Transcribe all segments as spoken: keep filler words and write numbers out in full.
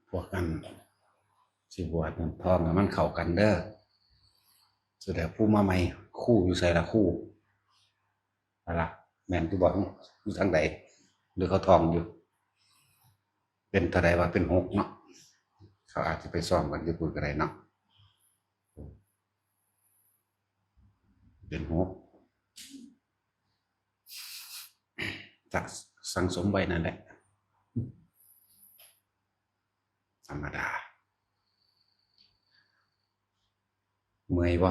พวกกันสิบวชนั่น ทองให้มันเข้ากันเด้อ สุดท้ายผู้มาใหม่ ครูอยู่ไสล่ะ ครู อะไร แม่นที่บอก อยู่ทางใด หรือเขาทองอยู่ เป็นเท่าใดวะ เป็นหกเนาะ เขาอาจจะไปซ้อมกันอยู่พูดก็ได้เนาะ เป็นหก จะสั่งสมไว้นั่นแหละ ธรรมดา เมื่อยบ่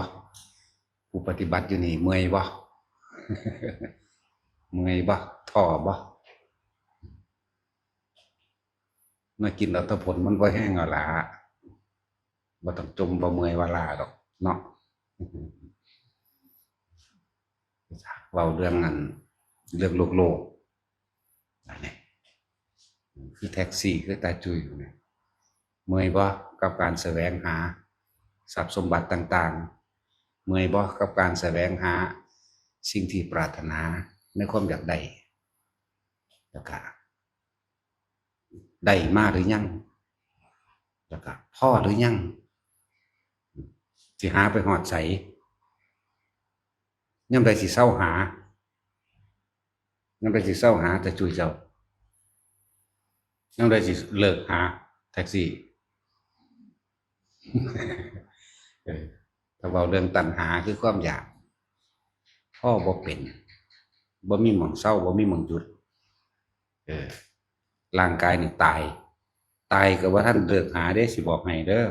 ผู้ปฏิบัติอยู่นี่ เมื่อยบ่ เมื่อยบ่ ท้อบ่ มากินเอาแต่ผลมันบ่แห้งเอาล่ะ บ่ต้องจมบ่เมื่อยว่าล่าดอกเนาะ เว้าเรื่องอัน เรื่องโลกโลก อันนี้ คือแท็กซี่ คือตาจุยอยู่เนี่ย เมื่อยบ่กับการแสวงหาทรัพย์สมบัติต่างๆ เมื่อยบ่กับการแสวงหาสิ่งที่ปรารถนาในความอยากได้ แล้วก็ ได้มาหรือยัง แล้วก็พอหรือยัง สิหาไปฮอดไส ยามใดสิเซาหา ยามใดสิเซาหาตาจุยเจ้า ยามใดสิเลิกหาแท็กซี่ เออ ถ้าเว้าเรื่องตัณหาคือความอยาก พอบ่เป็น บ่มีหม่องเซา บ่มีหม่องหยุด เออ ร่างกายนี่ตาย ตายก็บ่ทันเลิกหาเด้ สิบอกให้เด้อ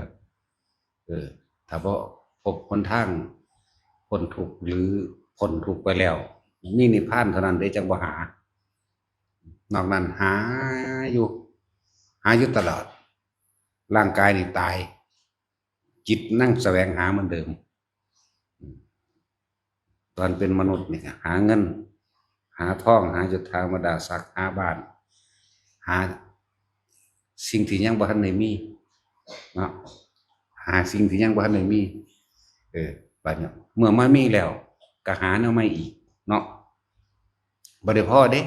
เออ ถ้าบ่พบหนทางพ้นทุกข์หรือพ้นทุกข์ไปแล้ว มีนิพพานเท่านั้นเด้จั่งบ่หา นอกนั้นหาอยู่ หาอยู่ตลอด ร่างกายนี่ตาย จิตนั่งแสวงหาเหมือนเดิม ตอนเป็นมนุษย์นี่ก็หาเงิน หาทอง หายศถาบรรดาศักดิ์ หาบ้าน หาสิ่งที่ยังบ่ทันได้มีเนาะ หาสิ่งที่ยังบ่ทันได้มี เออ บัดนี้เมื่อมามีแล้ว ก็หาแนวใหม่อีกเนาะ บ่ได้พอเด้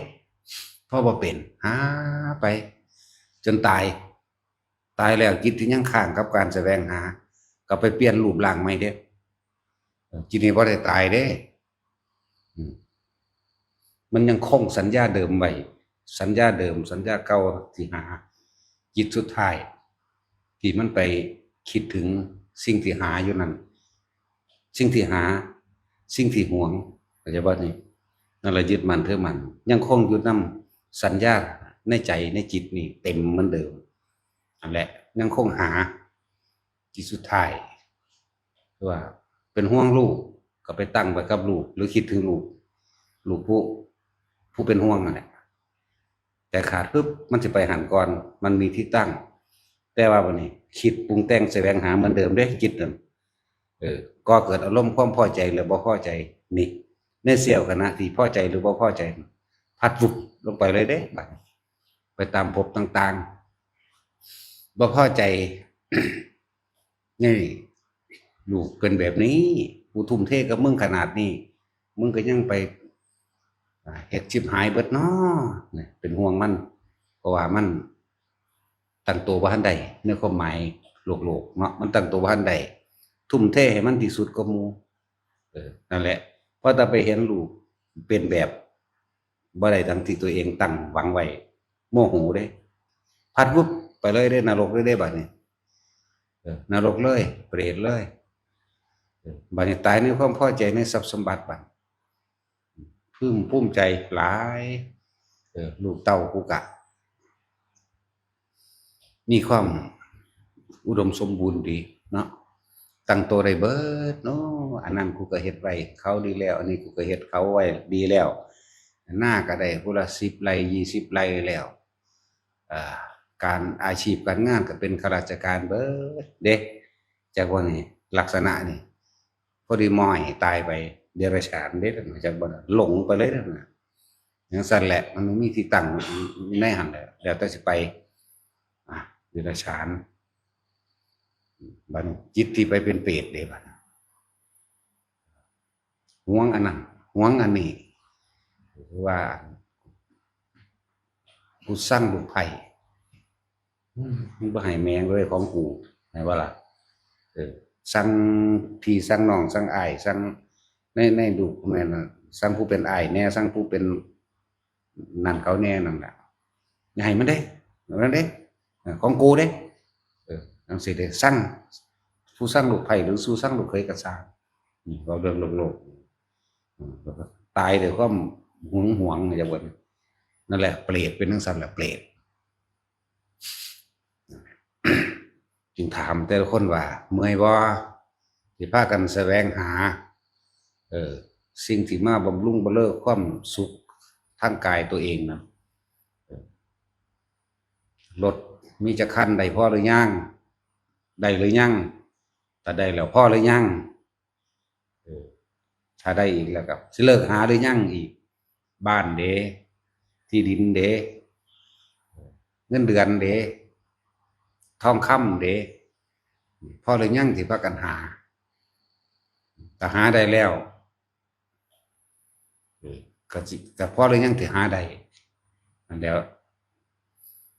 พอบ่เป็น หาไป จนตาย ตายแล้วจิตที่ยังค้างกับการแสวงหา ก็ไปเปลี่ยนรูปร่างใหม่เด้ จิตนี่บ่ได้ตายเด้ อืม มันยังคงสัญญาเดิมไว้ สัญญาเดิม สัญญาเก่าที่หา จิตสุดท้าย ที่มันไปคิดถึงสิ่งที่หาอยู่นั่น สิ่งที่หา สิ่งที่หวง เข้าใจบ่นี่ นั่นแหละยึดมั่นถือมั่น ยังคงอยู่นำสัญญาในใจในจิตนี่เต็มเหมือนเดิม นั่นแหละ ยังคงหา จิตสุดท้าย คือว่าเป็นห่วงลูก ก็ไปตั้งไว้กับลูก หรือคิดถึงลูก ลูกผู้ ผู้เป็นห่วงนั่นแหละ แต่ขาดปุ๊บ มันสิไปหั้นก่อน มันมีที่ตั้ง แต่ว่าบัดนี้ คิดปรุงแต่งแสวงหาเหมือนเดิมเด้ จิตนั่น เออ ก่อเกิดอารมณ์ความพอใจหรือบ่พอใจ นี่ ในเสี้ยวขณะที่พอใจหรือบ่พอใจ พัดวุบลงไปเลยเด้ บัดนี้ ไปตามภพต่างๆ บ่พอใจ นี่ ลูกเป็นแบบนี้ กูทุ่มเทกับมึงขนาดนี้ มึงก็ยังไป อ่า เฮ็ดชิบหายเบิดน้อ เนี่ย เป็นห่วงมัน เพราะว่ามันตั้งตัวบ่ทันได้ ในความหมายโลกๆ เนาะ มันตั้งตัวบ่ทันได้ ทุ่มเทให้มันที่สุดกว่าหมู่ เออ นั่นแหละ พอแต่ไปเห็นลูกเป็นแบบบ่ได้ดังที่ตัวเองตั้งหวังไว้ โมโหเด้ พัดวุบไปเลยเด้ นรกเลยเด้ บัดนี้ เออ นรกเลย เปรตเลย เออ บัดนี้ตายในความพอใจในทรัพย์สมบัติบัด ภูมิ ภูมิใจหลาย เออ ลูกเต้ากูกะ มีความอุดมสมบูรณ์ดีเนาะ ตั้งตัวได้เบิดเนาะ อันนั้นกูก็เฮ็ดไว้เขาดีแล้ว อันนี้กูก็เฮ็ดเขาไว้ดีแล้ว นาก็ได้ผู้ละสิบไร่ ยี่สิบไร่แล้ว อ่า การ อาชีพการงานก็เป็นข้าราชการเบิดเด้ จักว่านี่ ลักษณะนี่ พอดีมอยตายไป เดรัจฉานเด้ จักบ่ล่ะ หลงไปเลยนะ จั่งซั้นแหละ มันบ่มีที่ตั้งในหั้นแหละ แล้วแต่สิไป อ่ะ เดรัจฉาน บัดนี้จิตที่ไปเป็นเปรตเด้ บัดนี้ หวงอันนั้น หวงอันนี้ คือว่า ผู้ซังลูกไผ่ อืม มันบ่ให้แม่งเลยของกู ให้ว่าล่ะ เออ สั่งพี่สั่งน้องสั่งอ้ายสั่งใน ในลูกแม่นน่ะ สั่งผู้เป็นอ้ายแหน่ สั่งผู้เป็นนั่นเขาแหน่นั่นแหละ อย่าให้มันเด้ อย่าให้มันเด้ เออ ของกูเด้ เออ จังซี่เด้ สั่ง ผู้สั่งลูกไผ่หรือสู่สั่งลูกเขยก็ซ่าง นี่เว้าเรื่องโลกๆ อืม ตายด้วยความหึงหวง อย่าบ่น นั่นแหละ เปรตเป็นจังซั่นแหละ เปรต จึงถามแต่ละคนว่า เมื่อยบ่ ที่พากันแสวงหา เออ สิ่งที่มาบำรุงบำเรอความสุขทางกายตัวเองนะ เออ รถมีจักคัน ได้พอหรือยัง ได้หรือยัง ถ้าได้แล้วพอหรือยัง เออ ถ้าได้อีกแล้วก็สิเลิกหาหรือยังอีก บ้านเด้ ที่ดินเด้ เงินเดือนเด้ ทองคำเด้ พอหรือยังที่พากันหา ถ้าหาได้แล้ว เออ ก็สิ ก็พอหรือยังที่หาได้ นั่นแหล้ว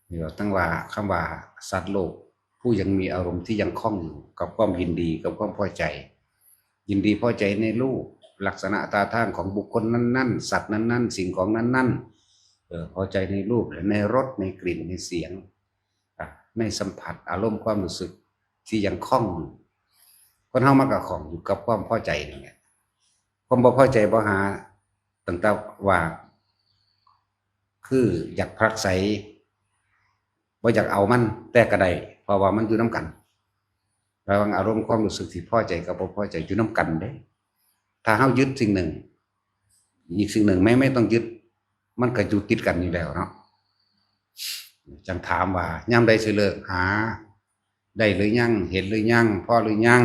นี่ว่าตั้งว่า คำว่าสัตว์โลก ผู้ยังมีอารมณ์ที่ยังคล่องอยู่กับความยินดีกับความพอใจ ยินดีพอใจในรูป ลักษณะท่าทางของบุคคลนั้นๆ สัตว์นั้นๆ สิ่งของนั้นๆ เออ พอใจในรูป ในรส ในกลิ่น ในเสียง อ่ะ ในสัมผัส อารมณ์ความรู้สึกที่ยังคล่องอยู่ คนเฮามันก็คล่องอยู่กับความพอใจนั่นแหละ ความบ่พอใจบ่หา ตั้งแต่ว่า คืออยากผลักไส บ่อยากเอามัน แต่ก็ได้ เพราะว่ามันอยู่นำกัน ระหว่างอารมณ์ความรู้สึกที่พอใจกับบ่พอใจอยู่นำกันเด้ ถ้าเฮายึดสิ่งหนึ่ง อีกสิ่งหนึ่งไม่ ไม่ต้องยึด มันก็อยู่ติดกันอยู่แล้วเนาะ จังถามว่า ยามใดสิเลิกหา ได้หรือยัง เห็นหรือยัง พอหรือยัง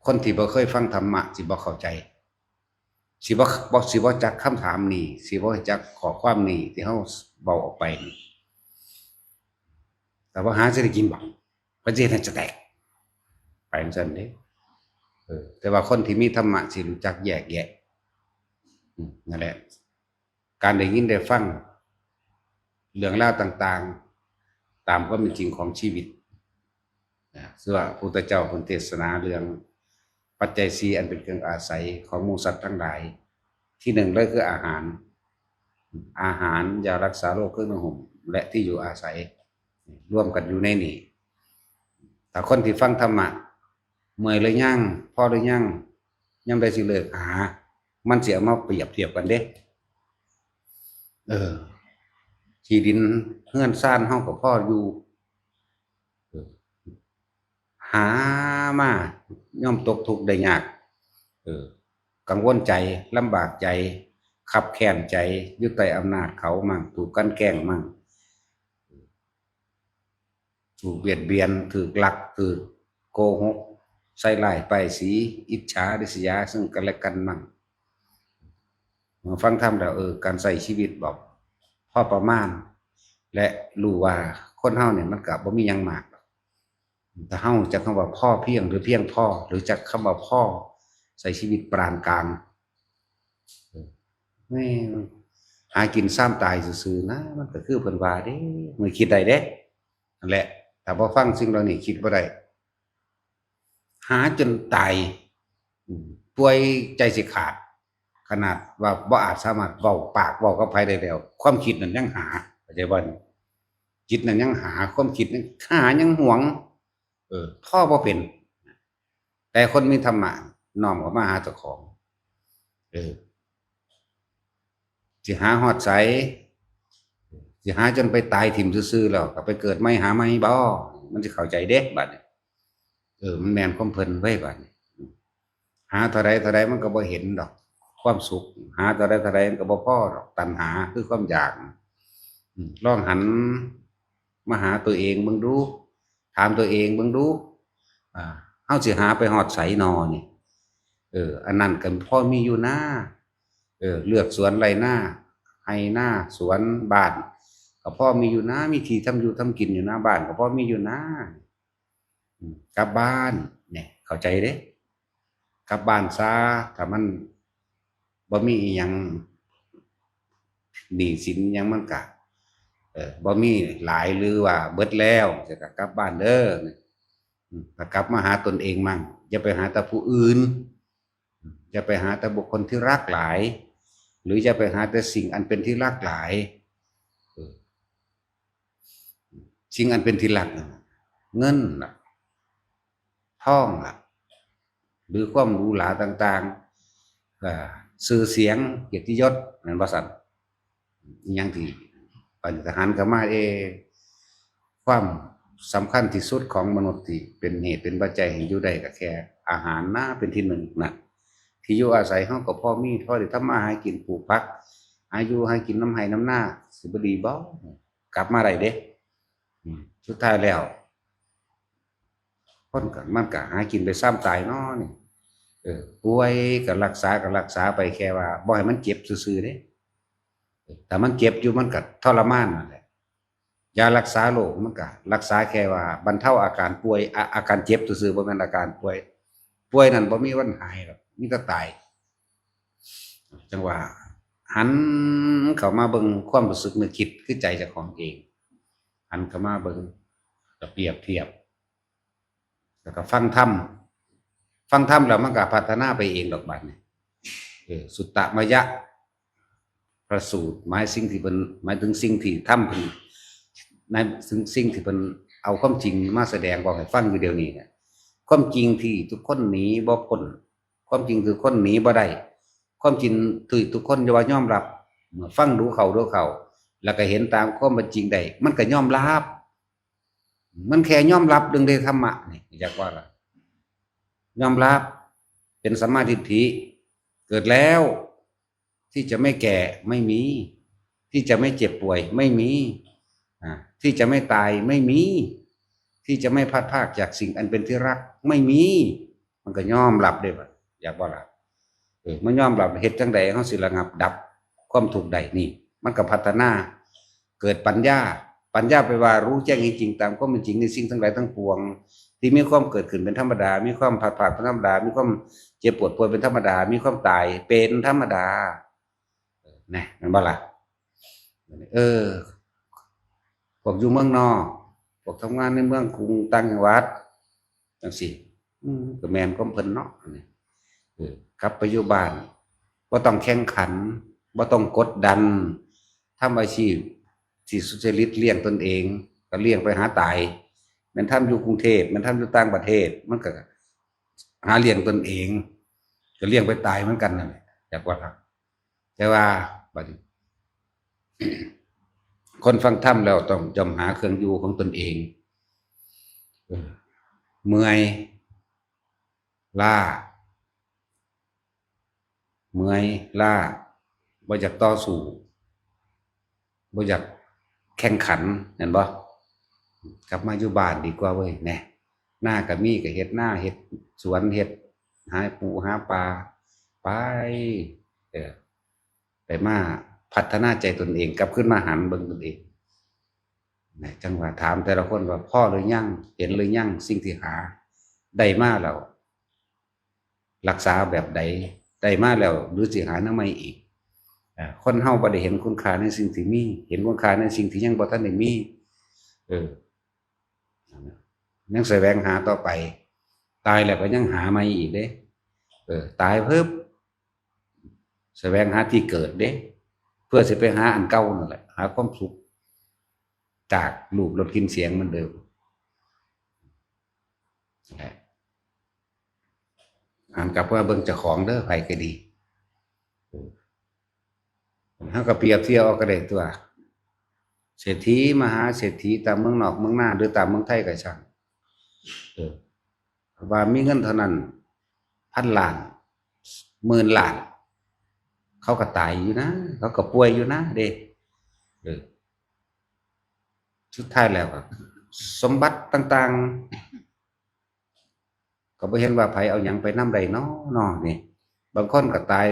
คนที่บ่เคยฟังธรรมะสิบ่เข้าใจ สิบ่ บ่ สิบ่จักคำถามนี้ สิบ่จักข้อความนี้ที่เฮาเว้าออกไปนี่ แต่ว่าหาสิได้กินบ่ เพิ่นสิเฮ็ดให้จะแตก ไปจังซั่นเด้ เออ แต่ว่าคนที่มีธรรมะสิรู้จักแยกแยะ อืม นั่นแหละ การได้ยินได้ฟังเรื่องราวต่างๆ ตามความเป็นจริงของชีวิต นะ ซึ่งว่าพระพุทธเจ้าเพิ่นเทศนาเรื่องปัจจัยสี่อันเป็นเครื่องอาศัยของหมู่สัตว์ทั้งหลาย ที่หนึ่งเลยคืออาหาร อาหาร ยารักษาโรค เครื่องนุ่งห่ม และที่อยู่อาศัย รวมกันอยู่ในนี้ ถ้าคนที่ฟังธรรมะ เมื่อยหรือยัง พอหรือยัง ยามใดสิเลิกหา มันสิเอามาเปรียบเทียบกันเด้ เออ ที่ดินเฮือนซานเฮาก็พออยู่ เออ หามาย่อมตกทุกข์ได้ยาก เออ กังวลใจ ลำบากใจ คับแค้นใจ อยู่ใต้อำนาจเขามั่ง ถูกกลั่นแกล้งมั่ง ถูกเบียดเบียน ถูกลัก ถูกโกหก ใส่ร้ายป้ายสี อิจฉาริษยาซึ่งกันและกันมั่ง เมื่อฟังธรรมแล้ว เออ การใช้ชีวิตแบบพอประมาณ และรู้ว่าคนเฮาเนี่ยมันก็บ่มีหยังมาก ถ้าเฮาจักคำว่าพอเพียงหรือเพียงพอ หรือจักคำว่าพอ ใช้ชีวิตปานกลาง เออ แม่ง หากินซ้ำตายซื่อๆนะ มันก็คือเพิ่นว่าเด้ มันคิดได้เด้ นั่นแหละ ถ้าบ่ฟังสิ่งเหล่านี้คิดบ่ได้ หาจนตาย อืม ป่วยใจสิขาด ขนาดว่าบ่อาจสามารถเว้าปากเว้ากับไผได้แล้ว ความคิดนั่นยังหา เข้าใจบ่นี่ จิตนั่นยังหา ความคิดนั่นหายังหวง เออ พอบ่เป็น แต่คนมีธรรมะน้อมเข้ามาหาเจ้าของ เออ สิหาฮอดไส สิหาจนไปตายถิ่มซื่อๆแล้วก็ไปเกิดใหม่หาใหม่บ่ มันสิเข้าใจเด้บัดนี้ เออ มันแม่นความเพิ่นเว้ยบัดนี้ หาเท่าใดเท่าใดมันก็บ่เห็นดอก ความสุข หาเท่าใดเท่าใดมันก็บ่พอดอก ตัณหาคือความอยาก อืม ลองหันมาหาตัวเองเบิ่งดู ถามตัวเองเบิ่งดู อ่า เฮาสิหาไปฮอดไสนอนี่ เออ อันนั้นก็พอมีอยู่นา เออ เลือกสวนไร่นา ไร่นา สวนบ้าน ก็พอมีอยู่นา มีที่ทำอยู่ทำกินอยู่นา บ้านก็พอมีอยู่นา อืม กลับบ้าน เนี่ย เข้าใจเด้ กลับบ้านซะ ถ้ามันบ่มีอิหยัง หนี้สินอิหยังมันก็ เออ บ่มีหลายหรือว่าเบิดแล้ว จะกลับบ้านเด้อ อืม กลับมาหาตนเองมั่ง อย่าไปหาแต่ผู้อื่น อย่าไปหาแต่บุคคลที่รักหลาย หรืออย่าไปหาแต่สิ่งอันเป็นที่รักหลาย เออ สิ่งอันเป็นที่รักนะ เงินล่ะ ทองล่ะ หรือความหรูหราต่างๆ อ่า ชื่อเสียง เกียรติยศ แม่นบ่ซั่น อิหยังที่ปฏิหารย์ก็มา เอ ความสำคัญที่สุดของมนุษย์ที่เป็นเหตุเป็นปัจจัยให้อยู่ได้ก็แค่อาหารนะ เป็นที่หนึ่งนะ ที่อยู่อาศัยเฮาก็พอมี พอได้ทำมาหากิน ปลูกผัก หาอยู่หากินนำไร่นำนา สิบ่ดีบ่ กลับมาได้เด้ อืม สุดท้ายแล้ว คนก็ มันก็หากินไปซ้ำตายเนาะนี่ เออ ป่วยก็รักษา ก็รักษาไป แค่ว่าบ่ให้มันเจ็บซื่อๆเด้ ถ้ามันเจ็บอยู่มันก็ทรมานนั่นแหละ ยารักษาโรคมันก็รักษาแค่ว่าบรรเทาอาการป่วย อา- อาการเจ็บซื่อๆ บ่แม่นอาการป่วย ป่วยนั่นบ่มีวันหายหรอก มีแต่ตาย จังว่า หันเข้ามาเบิ่งความรู้สึกนึกคิดคือใจเจ้าของเอง หันเข้ามาเบิ่ง ก็เปรียบเทียบ แล้วก็ฟังธรรม ฟังธรรมแล้วมันก็พัฒนาไปเองดอกบัดนี้ เออ สุตตมยะ พระสูตร หมายสิ่งที่เพิ่น หมายถึงสิ่งที่ธรรมเพิ่น ในสิ่ง สิ่งที่เพิ่นเอาความจริงมาแสดงบอกให้ฟังอยู่เดี๋ยวนี้เนี่ย ความจริงที่ทุกคนหนีบ่พ้น ความจริงที่ทุกคนหนีบ่ได้ ความจริงที่ทุกคนว่ายอมรับ เมื่อฟังดูเข้าดูเข้า แล้วก็เห็นตามความเป็นจริงได้ มันก็ยอมรับ มันแค่ยอมรับเรื่องเดธรรมะนี่ อยากว่าล่ะ ยอมรับ เป็นสัมมาทิฏฐิ เกิดแล้ว ที่จะไม่แก่ไม่มี ที่จะไม่เจ็บป่วยไม่มี อ่า ที่จะไม่ตายไม่มี ที่จะไม่พลัดพรากจากสิ่งอันเป็นที่รักไม่มี มันก็ยอมรับได้ว่า อยากว่าล่ะ เออ มันยอมรับ เฮ็ดจังใดเฮาสิระงับดับความทุกข์ได้นี่ มันก็พัฒนา เกิดปัญญา ปัญญาแปลว่ารู้แจ้งเห็นจริงตามความเป็นจริงในสิ่งทั้งหลายทั้งปวง ที่มีความเกิดขึ้นเป็นธรรมดา มีความพลัดพรากเป็นธรรมดา มีความเจ็บปวดป่วยเป็นธรรมดา มีความตายเป็นธรรมดา เออ นะ แม่นบ่ล่ะ เออ พวกอยู่เมืองนอก พวกทำงานในเมืองกรุงต่างจังหวัด จังซี้ อืม ก็แม่นความเพิ่นเนาะ อันนี้ เออ กลับไปอยู่บ้าน บ่ต้องแข่งขัน บ่ต้องกดดัน ทำอาชีพที่สุจริตเลี้ยงตนเอง ก็เลี้ยงไปหาตาย แม่นทำอยู่กรุงเทพฯ แม่นทำอยู่ต่างประเทศ มันก็หาเลี้ยงตนเอง ก็เลี้ยงไปตายเหมือนกันนั่นแหละ อยากว่าครับ แต่ว่าบัดนี้ คนฟังธรรมแล้วต้องย่อมหาเครื่องอยู่ของตนเอง เออ เมื่อย ล้า เมื่อย ล้า บ่อยากต่อสู้ บ่อยากแข่งขัน แม่นบ่ กลับมาอยู่บ้านดีกว่าเว้ย แหน่ นาก็มีก็เฮ็ดนา เฮ็ดสวน เฮ็ดหาปูหาปลา ไป เออ ไปมาพัฒนาใจตนเอง กลับคืนมาหันเบิ่งตนเอง นะ จังว่าถามแต่ละคนว่าพอหรือยัง เห็นหรือยัง สิ่งที่หาได้มาแล้ว รักษาแบบใด ได้มาแล้ว หรือสิหาแนวใหม่อีก อ่า คนเฮาบ่ได้เห็นคุณค่าในสิ่งที่มี เห็นคุณค่าในสิ่งที่ยังบ่ทันได้มี เออ ยังแสวงหาต่อไป ตายแล้วก็ยังหาใหม่อีกเด้ เออ ตายเพิ่ม แสวงหาที่เกิดเด้ เพื่อสิไปหาอันเก่านั่นแหละ หาความสุข จากรูปรสกลิ่นเสียงเหมือนเดิม นั่นแหละ หันกลับมาเบิ่งเจ้าของเด้อ ไผก็ดี เฮาก็เปรียบเทียบเอาก็ได้ตัว เศรษฐีมหาเศรษฐีตามเมืองนอกเมืองนา หรือตามเมืองไทยก็ช่าง เออ ว่ามีเงินเท่านั้น พันล้าน หมื่นล้าน เขาก็ตายอยู่นะ เขาก็ป่วยอยู่นะเด้ เออ สุดท้ายแล้วก็ สมบัติต่างๆ ก็บ่เห็นว่าไผเอาหยังไปนำได้น้อ น้อนี่ บางคนก็ตาย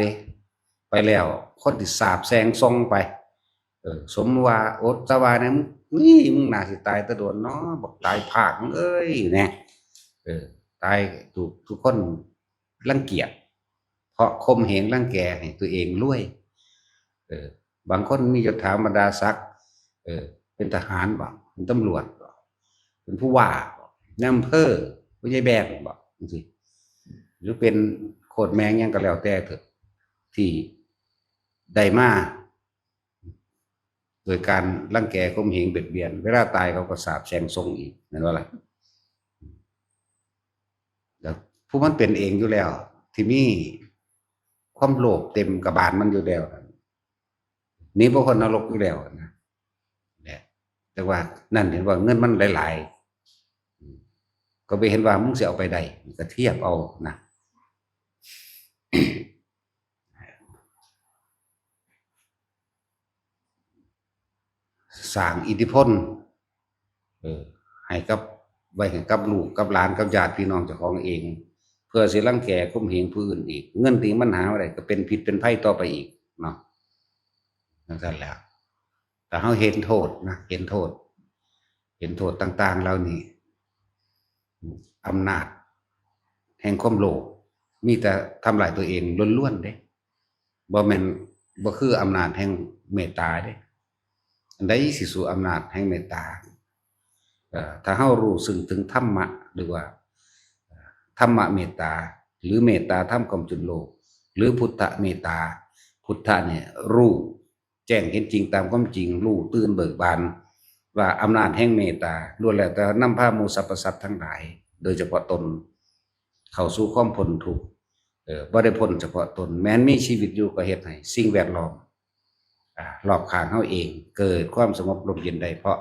ไปแล้ว คนที่สาปแช่งส่งไป เออ สมว่าอดสว่าเนี่ย มึง นี่ มึงน่าสิตายแต่โดนเนาะ บักตายพากมึงเอ้ย เนี่ย เออ ตายถูกทุกคนรังเกียจ เพราะข่มเหงรังแกให้ตัวเองรวย เออ บางคนมียศถาบรรดาศักดิ์ เออ เป็นทหารบ่ เป็นตำรวจบ่ เป็นผู้ว่าบ่ นายอำเภอ ผู้ใหญ่แบนบ่ จังซี้ หรือเป็นโคตรแม่งหยังก็แล้วแต่เถอะ ที่ได้มา โดยการรังแกข่มเหงเบียดเบียน เวลาตายเขาก็สาปแช่งส่งอีก แม่นบ่ล่ะ แล้วผู้มันเป็นเองอยู่แล้ว ที่มีความโลภเต็มกระบาลมันอยู่แล้วนั่น หนีบ่พ้นนรกอยู่แล้วนะ เนี่ย แต่ว่านั่นเห็นว่าเงินมันหลายๆ ก็ไปเห็นว่ามึงสิเอาไปได้ ก็เทียบเอานะ สร้างอิทธิพล เออ ให้กับ ไว้ให้กับลูกกับหลานกับญาติพี่น้องเจ้าของเอง เพื่อสิรังแกข่มเหงผู้อื่นอีก เงินที่มันหามาได้ก็เป็นพิษเป็นภัยต่อไปอีกเนาะ จังซั่นแหละ แต่เฮาเห็นโทษนะ เห็นโทษ เห็นโทษต่างๆเหล่านี้ อำนาจแห่งความโลภ มีแต่ทำลายตัวเองล้วนๆเด้ บ่แม่น บ่คืออำนาจแห่งเมตตาเด้ อันใดสิสู้อำนาจแห่งเมตตา เอ่อ ถ้าเฮารู้ซึ่งถึงธรรมะ หรือว่า ธรรมะเมตตา หรือเมตตาธรรมกำจุนโลก หรือพุทธเมตตา พุทธะเนี่ยรู้แจ้งเห็นจริงตามความจริง รู้ตื่นเบิกบาน ว่าอำนาจแห่งเมตตาล้วนแล้วแต่นำพาหมู่สรรพสัตว์ทั้งหลาย โดยเฉพาะตน เข้าสู่ความพ้นทุกข์ เออ บ่ได้พ้นเฉพาะตน แม้นมีชีวิตอยู่ก็เฮ็ดให้สิ่งแวดล้อม อ่า รอบข้างเฮาเองเกิดความสงบร่มเย็นได้ เพราะ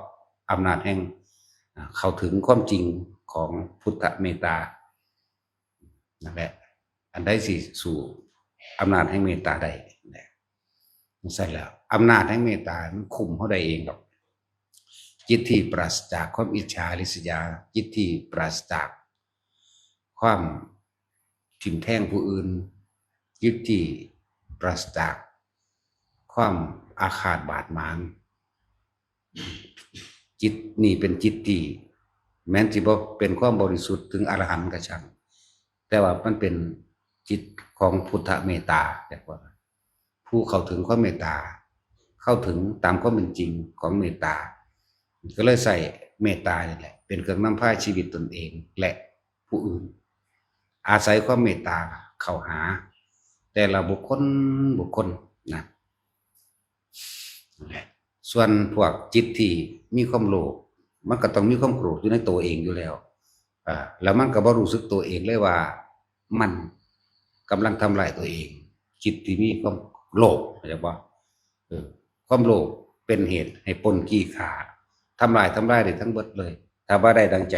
อำนาจแห่ง อ่า เข้าถึงความจริงของพุทธเมตตา นั่นแหละ อันใดสิสู้อำนาจแห่งเมตตาได้นั่นแหละ จังซั่นแล้ว อำนาจแห่งเมตตามันคุมเฮาได้เองดอก จิตที่ปราศจากความอิจฉาริษยา จิตที่ปราศจากความทิ่มแทงผู้อื่น จิตที่ปราศจากความอาฆาตบาดหมาง จิตนี่เป็นจิตที่ แม้นสิบ่เป็นความบริสุทธิ์ถึงอรหันต์ก็ช่าง แต่ว่ามันเป็นจิตของพุทธเมตตา เรียกว่า ผู้เข้าถึงความเมตตา เข้าถึงตามความเป็นจริงของเมตตา ก็เลยใช้เมตตานี่แหละ เป็นเครื่องนำพาชีวิตตนเองและผู้อื่น อาศัยความเมตตาเข้าหา แต่ละบุคคลบุคคลนะ นั่นแหละ ส่วนพวกจิตที่มีความโลภ มันก็ต้องมีความโกรธอยู่ในตัวเองอยู่แล้ว อ่า แล้วมันก็บ่รู้สึกตัวเองเลยว่ามันกำลังทำลายตัวเอง จิตที่มีความโลภ เข้าใจบ่ เออ ความโลภเป็นเหตุให้ปล้นจี้ฆ่า ทำลาย ทำลายได้ทั้งเบิดเลย ถ้าบ่ได้ดังใจ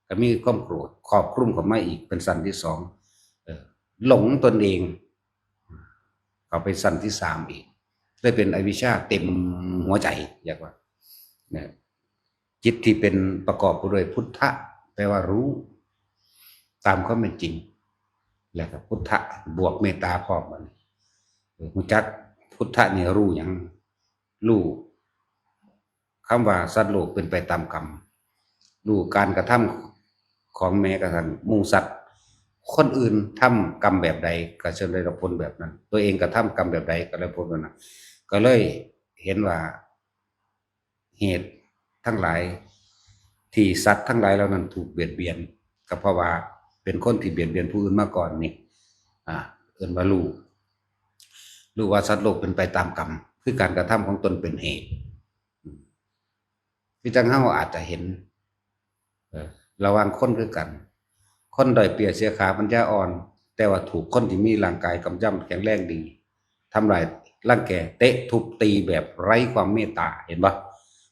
ก็มีความโกรธครอบคลุมเข้ามาอีกเป็นชั้นที่สอง เออ หลงตนเอง เข้าไปชั้นที่สามอีก เลยเป็นอวิชชาเต็มหัวใจ เรียกว่า นะ จิตที่เป็นประกอบไปด้วยพุทธะ แปลว่ารู้ ตามความเป็นจริง แล้วก็พุทธะบวกเมตตาพร้อมกัน เออ รู้จักพุทธะนี่รู้หยัง รู้คำว่าสัตว์โลกเป็นไปตามกรรม รู้การกระทำของแม้กระทั่งหมู่สัตว์ คนอื่นทำกรรมแบบใดก็จะได้รับผลแบบนั้น ตัวเองกระทำกรรมแบบใดก็ได้ผลแบบนั้น ก็เลยเห็นว่าเหตุทั้งหลายที่สัตว์ทั้งหลายเหล่านั้นถูกเบียดเบียน ก็เพราะว่าเป็นคนที่เบียดเบียนผู้อื่นมาก่อนนี่ อ่า เอิ้นว่ารู้ รู้ว่าสัตว์โลกเป็นไปตามกรรม คือการกระทำของตนเป็นเหตุ อืม คือจั่งเฮาอาจจะเห็น เอ่อ ระหว่างคนคือกัน คนด้อยเปรียบเสียขาปัญญาอ่อน แต่ว่าถูกคนที่มีร่างกายกำยำแข็งแรงดี ทำลายรังแก เตะทุบตีแบบไร้ความเมตตา เห็นบ่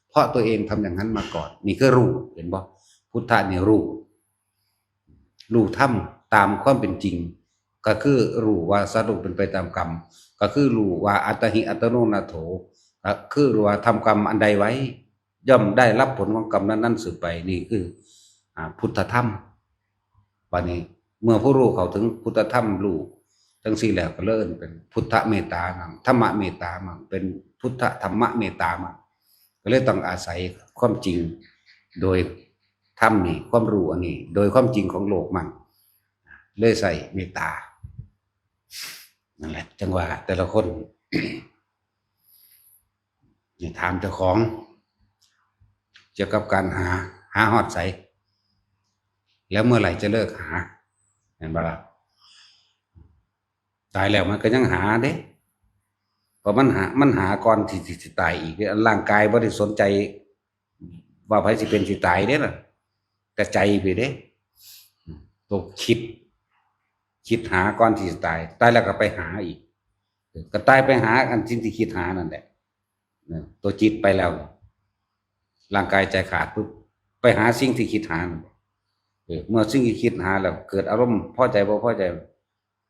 เพราะตัวเองทำอย่างนั้นมาก่อน นี่คือรู้ เห็นบ่ พุทธะนี่รู้ รู้ธรรมตามความเป็นจริง ก็คือรู้ว่าสัตว์โลกเป็นไปตามกรรม ก็คือรู้ว่าอัตตาหิอัตโนนาโถ ก็คือรู้ว่าทำกรรมอันใดไว้ ย่อมได้รับผลของกรรมนั้นๆสืบไป นี่คือ อ่า พุทธธรรม บัดนี้เมื่อผู้รู้เข้าถึงพุทธธรรมรู้จั่งซี้แล้วก็เลยเอิ้นเป็นพุทธเมตตามั่ง ธรรมเมตตามั่ง เป็นพุทธธรรมเมตตามั่ง ก็เลยต้องอาศัยความจริงโดยธรรมนี่ ความรู้อันนี้ โดยความจริงของโลกมั่ง เลยใส่เมตตา นั่นแหละ จั่งว่าแต่ละคน นี่ถามเจ้าของ เกี่ยวกับการหา หาฮอดไส แล้วเมื่อไหร่จะเลิกหา เห็นบ่ล่ะ ตายแล้วมันก็ยังหาเด้ เพราะมันหา มันหาก่อนที่สิตายอีกเด้ ร่างกายบ่ได้สนใจว่าไผสิเป็นสิตายเด้ล่ะ แต่ใจไปเด้ ตัวคิด คิดหาก่อนที่สิตาย ตายแล้วก็ไปหาอีก ก็ตายไปหาอันสิ่งที่คิดหานั่นแหละ เนี่ย ตัวจิตไปแล้ว ร่างกายใจขาดปุ๊บ ไปหาสิ่งที่คิดหานั่น เออ เมื่อสิ่งที่คิดหาแล้วเกิดอารมณ์พอใจบ่พอใจ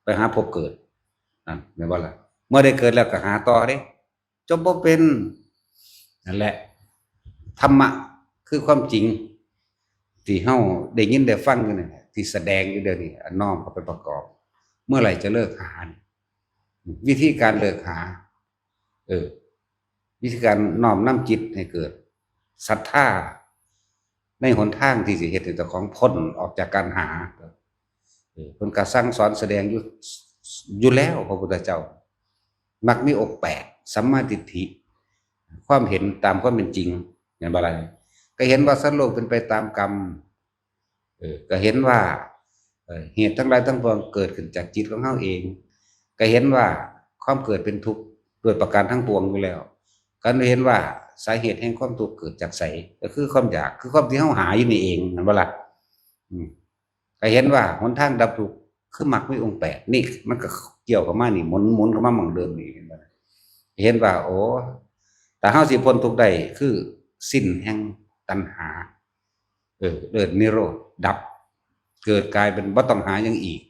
ไปหาภพเกิด นั่นแม่นบ่ล่ะ เมื่อได้เกิดแล้วก็หาต่อเด้ จบบ่เป็น นั่นแหละ ธรรมะคือความจริง ที่เฮาได้ยินได้ฟังอยู่นี่แหละ ที่แสดงอยู่เดี๋ยวนี้ อันน้อมเข้าไปประกอบ เมื่อไหร่จะเลิกหานี่ วิธีการเลิกหา เออ วิธีการน้อมนำจิตให้เกิดศรัทธา ในหนทางที่สิเฮ็ดให้เจ้าของพ้นออกจากการหา เออ เพิ่นก็สั่งสอนแสดงอยู่ อยู่แล้ว พระพุทธเจ้า มรรคมีองค์แปด สัมมาทิฏฐิ ความเห็นตามความเป็นจริง แม่นบ่ล่ะ ก็เห็นว่าสัตว์โลกเป็นไปตามกรรม เออ ก็เห็นว่า เอ่อ เหตุทั้งหลายทั้งปวงเกิดขึ้นจากจิตของเฮาเอง ก็เห็นว่าความเกิดเป็นทุกข์ด้วยประการทั้งปวงอยู่แล้ว ก็เห็นว่าสาเหตุแห่งความทุกข์เกิดจากไส ก็คือความอยาก คือความที่เฮาหาอยู่นี่เอง แม่นบ่ล่ะ อืม ก็เห็นว่าหนทางดับทุกข์คือมรรคมีองค์แปด นี่มันก็เกี่ยวเข้ามานี่ หมุน หมุนเข้ามาหม่องเดิมนี่ เห็นบ่ล่ะ เห็นว่า โอ้ ถ้าเฮาสิพ้นทุกข์ได้ คือสิ้นแห่งตัณหา เออ เลิศนิโรธ ดับ เกิดกลายเป็นบ่ต้องหาหยังอีก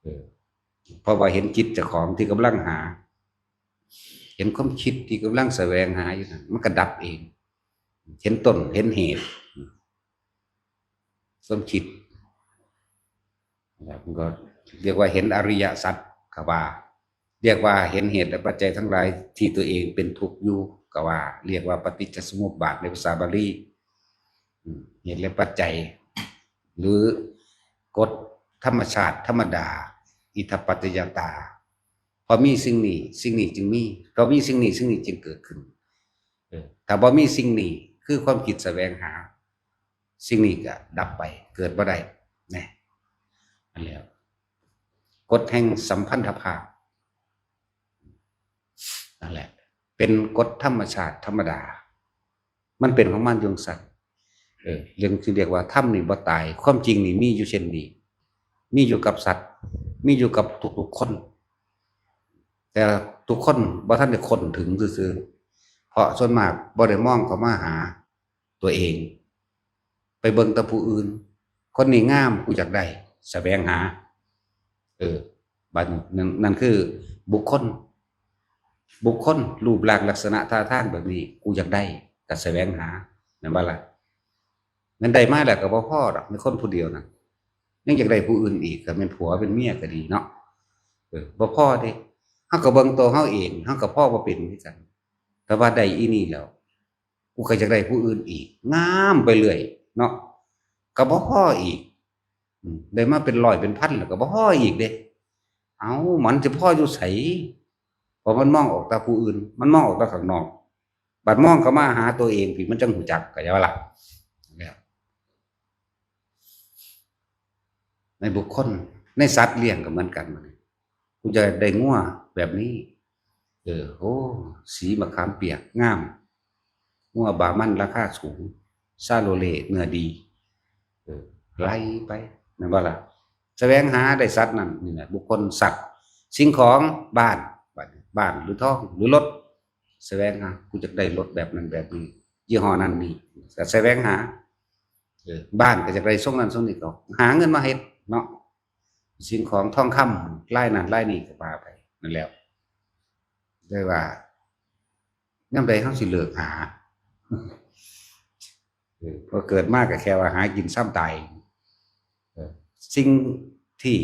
เออ เพราะว่าเห็นจิตเจ้าของที่กำลังหา เห็นความคิดที่กำลังแสวงหาอยู่นั่น มันก็ดับเอง เห็นต้น เห็นเหตุ ความคิด นะครับ มันก็เรียกว่าเห็นอริยสัจ ก็ว่า เรียกว่าเห็นเหตุและปัจจัยทั้งหลายที่ตัวเองเป็นทุกข์อยู่ ก็ว่า เรียกว่าปฏิจจสมุปบาทในภาษาบาลี อืม เหตุและปัจจัย หรือกฎธรรมชาติธรรมดา อิทัปปัจจยตา พอมีสิ่งนี้ สิ่งนี้จึงมี พอมีสิ่งนี้ สิ่งนี้จึงเกิดขึ้น เออ ถ้าบ่มีสิ่งนี้ คือความคิดแสวงหา สิ่งนี้ก็ดับไป เกิดบ่ได้ นะ นั่นแหละ กฎแห่งสัมพันธภาพ นั่นแหละ เป็นกฎธรรมชาติธรรมดา มันเป็นของมันอยู่จั่งซั้น เออ เรื่องที่เรียกว่าธรรมนี่บ่ตาย ความจริงนี่มีอยู่เช่นนี้ มีอยู่กับสัตว์ มีอยู่กับทุกๆคน แต่ทุกคนบ่ทันได้ค้นถึงซื่อๆ เพราะส่วนมากบ่ได้มองเข้ามาหาตัวเอง ไปเบิ่งแต่ผู้อื่น คนนี้งาม กูอยากได้ แสวงหา เออ บัดนี้ นั่น นั่นคือบุคคล บุคคล รูปร่างลักษณะท่าทางแบบนี้ กูอยากได้ ก็แสวงหา แม่นบ่ล่ะ แม่นได้มาแล้วก็บ่พอดอก ในคนผู้เดียวน่ะ ยังอยากได้ผู้อื่นอีก ก็แม่นผัวเป็นเมียก็ดีเนาะ เออ บ่พอเด้ เฮาก็เบิ่งตัวเฮาเอง เฮาก็พอบ่เป็นคือกัน แต่ว่าได้อีนี่แล้ว กูก็อยากได้ผู้อื่นอีก งามไปเรื่อยเนาะ ก็บ่พออีก อืม ได้มาเป็นร้อยเป็นพันแล้วก็บ่พออีกเด้ เอ้า มันจะพออยู่ไส เพราะมันมองออกแต่ผู้อื่น มันมองออกแต่ข้างนอก บัดมองเข้ามาหาตัวเองพี้ มันจั่งฮู้จัก เข้าใจบ่ล่ะ เนี่ย ในบุคคล ในสัตว์เลี้ยงก็เหมือนกัน บัดนี้ กูอยากได้งัวแบบนี้ เออ โอ้ สีมะขามเปียก งาม งัวบามันราคาสูง ชาโลเลต์ เนื้อดี เออ ไล่ไป แม่นบ่ล่ะ แสวงหาได้สัตว์นั่น นี่แหละ บุคคล สัตว์ สิ่งของ บ้าน บัดนี้ บ้านหรือทอง หรือรถ แสวงหา กูอยากได้รถแบบนั้นแบบนี้ ยี่ห้อนั้นนี่ ก็แสวงหา เออ บ้านก็อยากได้ทรงนั้นทรงนี้ ก็หาเงินมาเฮ็ดเนาะ สิ่งของทองคำ ลายนั้นลายนี้ก็ว่าไป นั่นแหละ ได้ว่า ยามใดเฮาสิเลิกหา เออ พอเกิดมาก็แค่ว่าหากินซ่ำตาย เออ สิ่งที่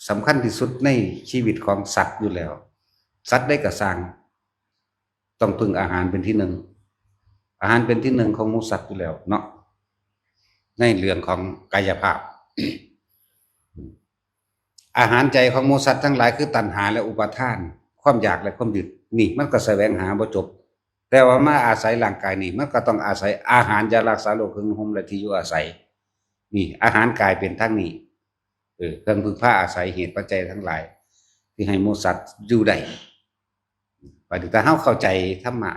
สำคัญที่สุดในชีวิตของสัตว์อยู่แล้ว สัตว์ใดก็ซ่าง ต้องพึ่งอาหารเป็นที่หนึ่ง อาหารเป็นที่หนึ่งของหมู่สัตว์อยู่แล้วเนาะ ในเรื่องของกายภาพ อาหารใจของหมู่สัตว์ทั้งหลายคือตัณหาและอุปาทาน ความอยากและความยึด นี่มันก็แสวงหาบ่จบ แต่ว่ามาอาศัยร่างกายนี่ มันก็ต้องอาศัยอาหารยารักษาโรค เครื่องนุ่งห่มและที่อยู่อาศัย นี่อาหารกายเป็นทั้งนี้ เออ เครื่องพึ่งพาอาศัย เหตุปัจจัยทั้งหลาย ที่ให้หมู่สัตว์อยู่ได้ บัดนี้ถ้าเฮาเข้าใจธรรมะ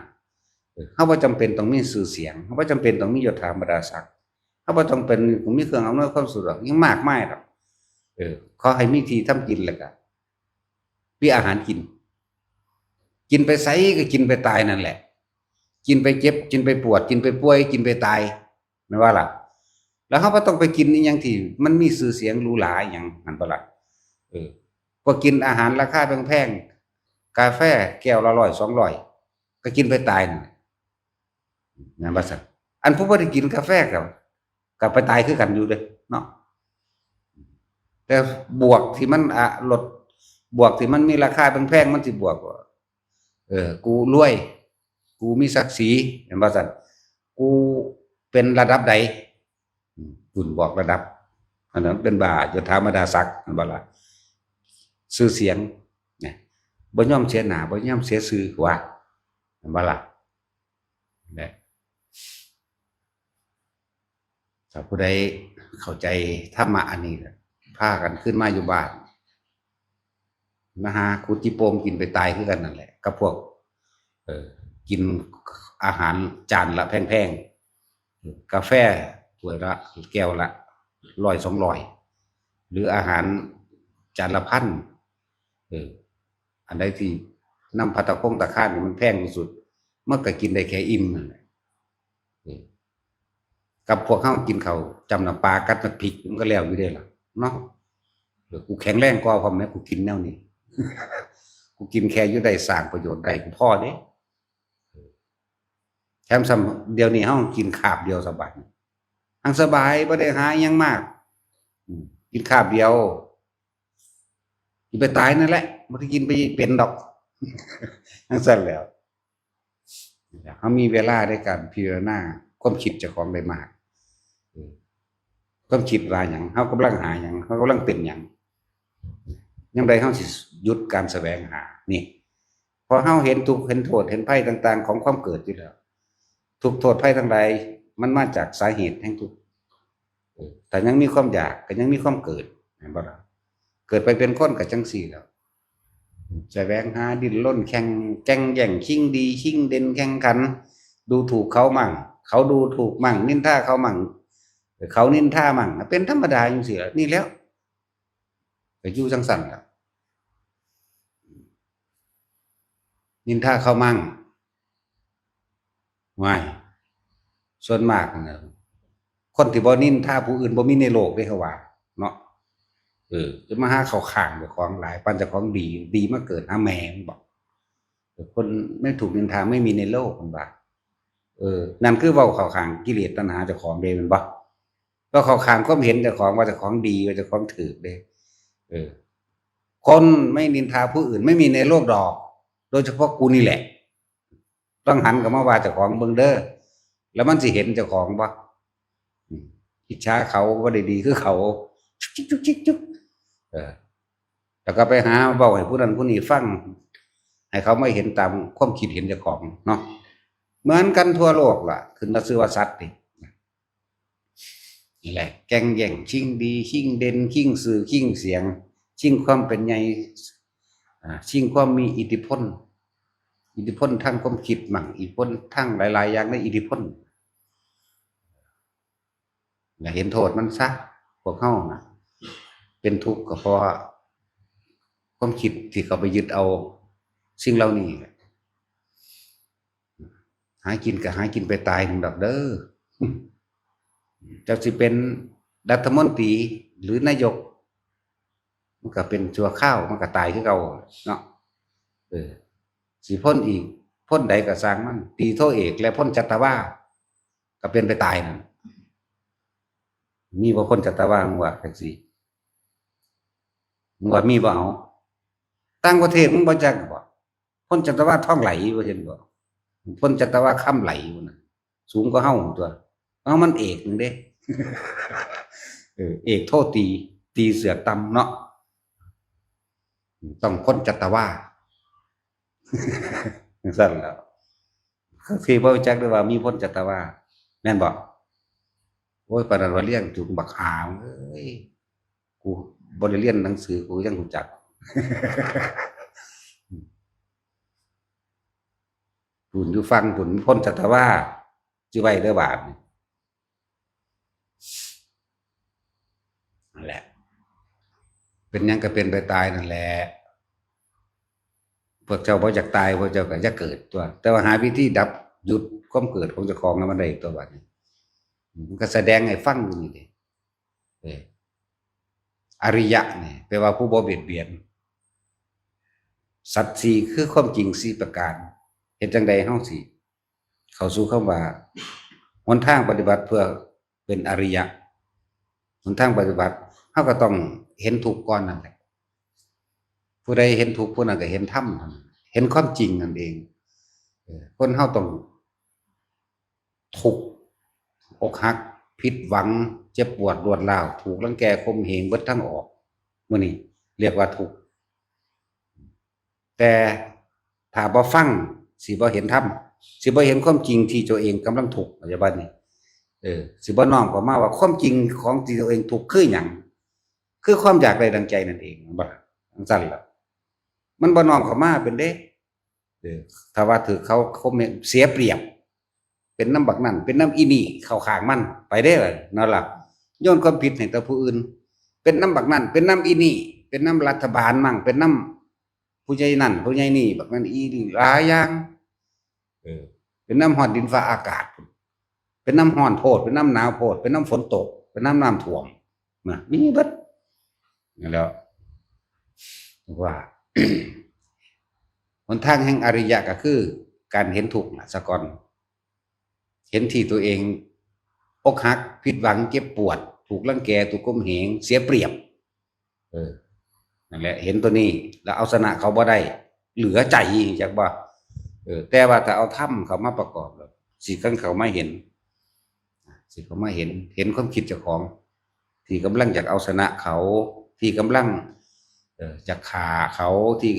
เออ เฮาบ่จำเป็นต้องมีชื่อเสียง เฮาบ่จำเป็นต้องมียศถาบรรดาศักดิ์ เฮาบ่จำเป็นต้องมีเครื่องอำนวยความสะดวกหยังมากมายดอก เออ ขอให้มีที่ทำกินแล้วก็มีอาหารกิน กินไปไสก็กินไปตายนั่นแหละ กินไปเจ็บ กินไปปวด กินไปป่วย กินไปตาย แม่นบ่ล่ะ แล้วเฮาบ่ต้องไปกินอีหยังที่มันมีชื่อเสียงหรูหราอีหยัง แม่นบ่ล่ะ เออ พวกกินอาหารราคาแพงๆ กาแฟแก้วละร้อยสองร้อย ก็กินไปตายนั่นแหละ แม่นบ่ซั่น อันผู้บ่ได้กินกาแฟก็ ก็ไปตายคือกันอยู่เด้เนาะ แต่บวกที่มัน อ่ะ ลด บวกที่มันมีราคาแพงๆ มันสิบวกว่า เออ กูรวย กูมีศักดิ์ศรี แม่นบ่ซั่น กูเป็นระดับใด อืม คุณบอกระดับ อันนั้นเป็นบ่า ยศถาบรรดาศักดิ์ แม่นบ่ล่ะ ชื่อเสียง เนี่ย บ่ยอมเสียหน้า บ่ยอมเสียชื่อ ว่า แม่นบ่ล่ะ และ ถ้าผู้ใดเข้าใจธรรมะอันนี้ พากันขึ้นมาอยู่บ้าน มาหาขุดขี้โป่งกินไปตายคือกันนั่นแหละ กับพวก เอ่อ กินอาหารจานละแพงๆ กาแฟถ้วยละ แก้วละร้อยสองร้อย หรืออาหารจานละพัน เออ อันใดที่นำภัตตาคงตาคารนี่มันแพงที่สุด มันก็กินได้แค่อิ่มนั่นแหละ เออ กับพวกเฮากินข้าวจ้ำน้ำปลากัดน้ำพริก มันก็แล้วอยู่เด้ล่ะ เนาะ เออ กูแข็งแรงกว่าพร้อมแหม กูกินแนวนี้ กูกินแค่อยู่ได้ สร้างประโยชน์ได้ กูพอเด้ แถมซ้ำเดี๋ยวนี้เฮากินคาบเดียวสบาย ทั้งสบาย บ่ได้หาอิหยังมาก อืม กินคาบเดียว กินไปตายนั่นแหละ บ่ได้กินไปเป็นดอก จั่งซั้นแหล้ว เฮามีเวลาในการพิจารณาความคิดเจ้าของได้มาก เออ ความคิดว่าหยัง เฮากำลังหาหยัง เฮากำลังเป็นหยัง ยามใดเฮาสิหยุดการแสวงหา นี่ พอเฮาเห็นทุกข์ เห็นโทษ เห็นภัยต่างๆ ของความเกิดอยู่แล้ว ทุกข์โทษภัยทั้งหลาย มันมาจากสาเหตุแห่งทุกข์ เออ ถ้ายังมีความอยาก ก็ยังมีความเกิด แม่นบ่ล่ะ เกิดไปเป็นคนก็จั่งซี้แหล้ว แสวงหา ดิ้นรน แข่ง แก่งแย่ง ชิงดี ชิงเด่น แข่งขัน ดูถูกเขามั่ง เขาดูถูกมั่ง นินทาเขามั่ง เขานินทามั่ง เป็นธรรมดาจั่งซี้แหละ นี่แหล้ว ก็อยู่จั่งซั้นล่ะ นินทาเขามั่ง ว้าย ส่วนมากนะ คนที่บ่นินทาผู้อื่นบ่มีในโลกเด้ เขาว่า เนาะ เออ จะมาหาเข้าข้างเจ้าของหลาย ปานเจ้าของดี ดีมาเกิดหาแม่มันบอก เออ คนไม่ถูกนินทาไม่มีในโลก มันว่า เออ นั่นคือเว้าเข้าข้างกิเลสตัณหาเจ้าของเด้ แม่นบ่ เว้าเข้าข้างความเห็นเจ้าของว่าเจ้าของดี ว่าเจ้าของถูกเด้ เออ คนไม่นินทาผู้อื่นไม่มีในโลกดอก โดยเฉพาะกูนี่แหละ ต้องหันกลับมาว่าเจ้าของเบิ่งเด้อ แล้วมันสิเห็นเจ้าของบ่ อืม อิจฉาเขาบ่ได้ดีคือเขา จุกจิกจุกจิกจุก เออ แล้วก็ไปหาเว้าให้ผู้นั้นผู้นี้ฟัง ให้เขามาเห็นตามความคิดเห็นเจ้าของเนาะ เหมือนกันทั่วโลกล่ะ ขึ้นมาชื่อว่าสัตว์นี่ นี่แหละ แก่งแย่ง ชิงดี ชิงเด่น ชิงชื่อ ชิงเสียง ชิงความเป็นใหญ่ อ่า ชิงความมีอิทธิพล อิทธิพลทางความคิดมั่ง อิทธิพลทางหลายๆ อย่างในอิทธิพล และเห็นโทษมันซะ พวกเฮานะ เป็นทุกข์ก็เพราะความคิดที่เขาไปยึดเอาสิ่งเหล่านี้แหละ หากินก็หากินไปตายหนึ่งดอกเด้อ เจ้าสิเป็นรัฐมนตรีหรือนายก มันก็เป็นชั่วคราว มันก็ตายคือเก่าเนาะ เออ สิพ้นอีก พ้นใดก็ซ่างมัน ตีโทเอกและพ้นจัตวา ก็เป็นไปตายนั่น มีบ่พ้นจัตวา มึงว่าจั่งซี้ มึงว่ามีบ่เอา ต่างประเทศมึงบ่จักบ่ พ้นจัตวา ทองไหล ว่าซั่นบ่ พ้นจัตวา คำไหล ว่านั่น สูงกว่าเฮาตัว เอามันเอกหนึ่งเด้ เออ เอกโทตี ตีเสือต่ำเนาะ ต้องพ้นจัตวา จั่งซั้นแหล้ว คือสิบ่รู้จักเลยว่ามีพ้นจัตวา แม่นบ่? โอ้ย ปานนั้นว่าเรียนถูกบักหามเอ้ย กูบ่ได้เรียนหนังสือ กูยังรู้จัก บุญอยู่ฟังบุญพ้นจัตวา จิไว้เด้อบาดนี่ นั่นแหละ เป็นหยังก็เป็นไปตายนั่นแหละ พวกเจ้าบ่อยากตาย พวกเจ้าก็อย่าเกิดตัว แต่ว่าหาวิธีดับ หยุดความเกิดของเจ้าของให้มันได้ตัวบาดนี้ มันก็แสดงให้ฟังอยู่นี่เด้ เออ อริยะนี่แปลว่าผู้บ่เบียดเบียน สัจสี่คือความจริงสี่ประการ เฮ็ดจั่งใดเฮาสิเข้าสู่คำว่า หนทางปฏิบัติเพื่อเป็นอริยะ หนทางปฏิบัติ เฮาก็ต้องเห็นทุกข์ก่อนนั่นแหละ ผู้ใดเห็นทุกข์ ผู้นั้นก็เห็นธรรม เห็นความจริงนั่นเอง เออ คนเฮาต้องทุกข์ อกหัก ผิดหวัง เจ็บปวด รวดร้าว ถูกรังแก ข่มเหง เบิดทางออก มื้อนี้เรียกว่าทุกข์ แต่ถ้าบ่ฟัง สิบ่เห็นธรรม สิบ่เห็นความจริงที่ตัวเองกำลังทุกข์ ปัจจุบันนี้ เออ สิบ่น้อมเข้ามาว่าความจริงของที่ตัวเองทุกข์คือหยัง คือความอยากได้ดังใจนั่นเอง แม่นบ่ล่ะ? จั่งซั้นล่ะ มันบ่น้อมเข้ามาเป็นเด้ เออ ถ้าว่าถืกเขาคอมเมนต์เสียเปรียบ เป็นนำบักนั่น เป็นนำอีนี่ เข้าข้างมัน ไปเด้ล่ะ นั่นล่ะ โยนความผิดให้แต่ผู้อื่น เป็นนำบักนั่น เป็นนำอีนี่ เป็นนำรัฐบาลมั่ง เป็นนำผู้ใหญ่นั่น ผู้ใหญ่นี่ บักนั่นอีนี่ หลายอย่าง เออ เป็นนำฮอดดินฟ้าอากาศ เป็นนำฮ้อนโพด เป็นนำหนาวโพด เป็นนำฝนตก เป็นนำน้ำท่วม นะ มีเบิด นั่นแหล้ว ว่า หนทางแห่งอริยะก็คือการเห็นทุกข์น่ะ ซะก่อน เห็นที่ตัวเองอกหัก ผิดหวัง เจ็บปวด ถูกรังแก ถูกข่มเหง เสียเปรียบ เออ นั่นแหละ เห็นตัวนี้ แล้วเอาชนะเขาบ่ได้ เหลือใจ จักบ่ เออ แต่ว่าถ้าเอาธรรมเข้ามาประกอบแล้ว สิคันเข้ามาเห็น สิเข้ามาเห็น เห็นความคิดเจ้าของ ที่กำลังอยากเอาชนะเขา ที่กำลัง เอ่อ อยากฆ่าเขา ที่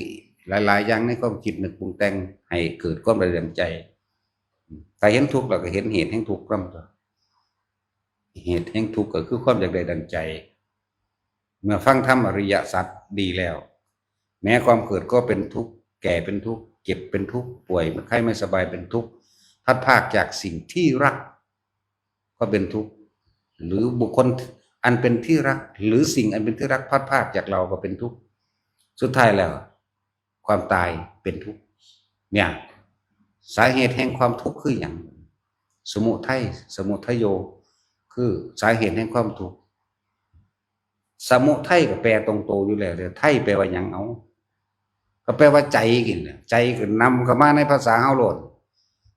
หลายๆอย่างในความคิดนึกปรุงแต่ง ให้เกิดความระเดืองใจ ถ้าเห็นทุกข์แล้วก็เห็นเหตุแห่งทุกข์นำตัว เหตุแห่งทุกข์ก็คือความอยากได้ดังใจ เมื่อฟังธรรมอริยสัจดีแล้ว แม้ความเกิดก็เป็นทุกข์ แก่เป็นทุกข์ เจ็บเป็นทุกข์ ป่วยไข้ไม่สบายเป็นทุกข์ พลัดพรากจากสิ่งที่รักก็เป็นทุกข์ หรือบุคคลอันเป็นที่รัก หรือสิ่งอันเป็นที่รักพลัดพรากจากเราก็เป็นทุกข์ สุดท้ายแล้ว ความตายเป็นทุกข์ เนี่ย สาเหตุแห่งความทุกข์คือหยัง สมุทัย สมุทัยโย คือสาเหตุแห่งความทุกข์ สมุทัยก็แปลตรงตัวอยู่แล้วเด้อ ไทยแปลว่าหยัง เอ้า ก็แปลว่าใจนี่แหละ ใจก็นำเข้ามาในภาษาเฮาโลด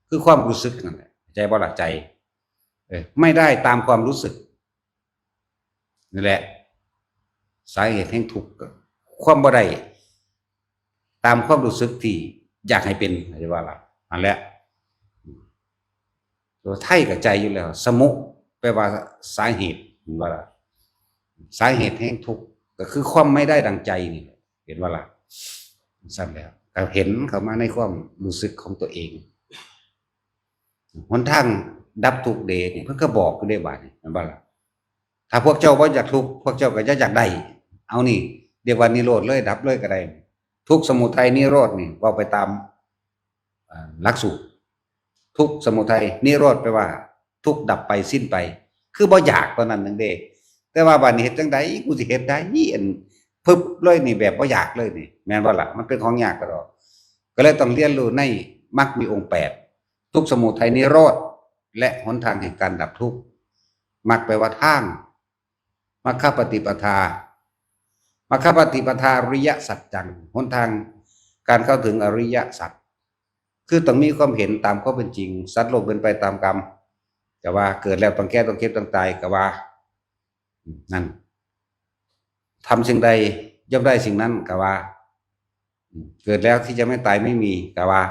คือความรู้สึกนั่นแหละ เข้าใจบ่ล่ะ ใจ เออ ไม่ได้ตามความรู้สึก นั่นแหละ สาเหตุแห่งทุกข์ก็ความบ่ได้ตามความรู้สึกที่อยากให้เป็น เข้าใจบ่ล่ะ นั่นแหละ ตัวไทยก็ใจอยู่แล้ว สมุ แปลว่าสาเหตุ เห็นบ่ล่ะ สาเหตุแห่งทุกข์ก็คือความไม่ได้ดังใจนี่แหละ เห็นบ่ล่ะ ซั่นแล้ว ก็เห็นเข้ามาในความรู้สึกของตัวเอง หนทางดับทุกข์เด้นี่ เพิ่นก็บอกอยู่เด้บาดนี้ เห็นบ่ล่ะ ถ้าพวกเจ้าบ่อยากทุกข์ พวกเจ้าก็อย่าอยากได้ เอานี่ เรียกว่านิโรธเลย ดับเลยก็ได้ ทุกข์ สมุทัย นิโรธนี่ เว้าไปตาม อ่า หลักสูตร ทุกข์ สมุทัย นิโรธ แปลว่า ทุกข์ดับไป สิ้นไป คือบ่อยากเท่านั้นหนึ่งเด้ แต่ว่าบาดนี้เฮ็ดจั่งใด กูสิเฮ็ดได้ อัน พึบเลยนี่ แบบบ่อยากเลยนี่ แม่นบ่ล่ะ มันเป็นของยากกะดอก ก็เลยต้องเรียนรู้ในมรรคมีองค์แปด ทุกข์ สมุทัย นิโรธ และหนทางแห่งการดับทุกข์ มรรคแปลว่าทาง มัคคปฏิปทา มัคคปฏิปทา อริยสัจจัง หนทางการเข้าถึงอริยสัจ คือต้องมีความเห็นตามความเป็นจริง สัตว์โลกเป็นไปตามกรรม ก็ว่าเกิดแล้วต้องแก่ต้องเจ็บต้องตาย ก็ว่า นั่น ทำสิ่งใดย่อมได้สิ่งนั้น ก็ว่า เกิดแล้วที่จะไม่ตายไม่มี ก็ว่า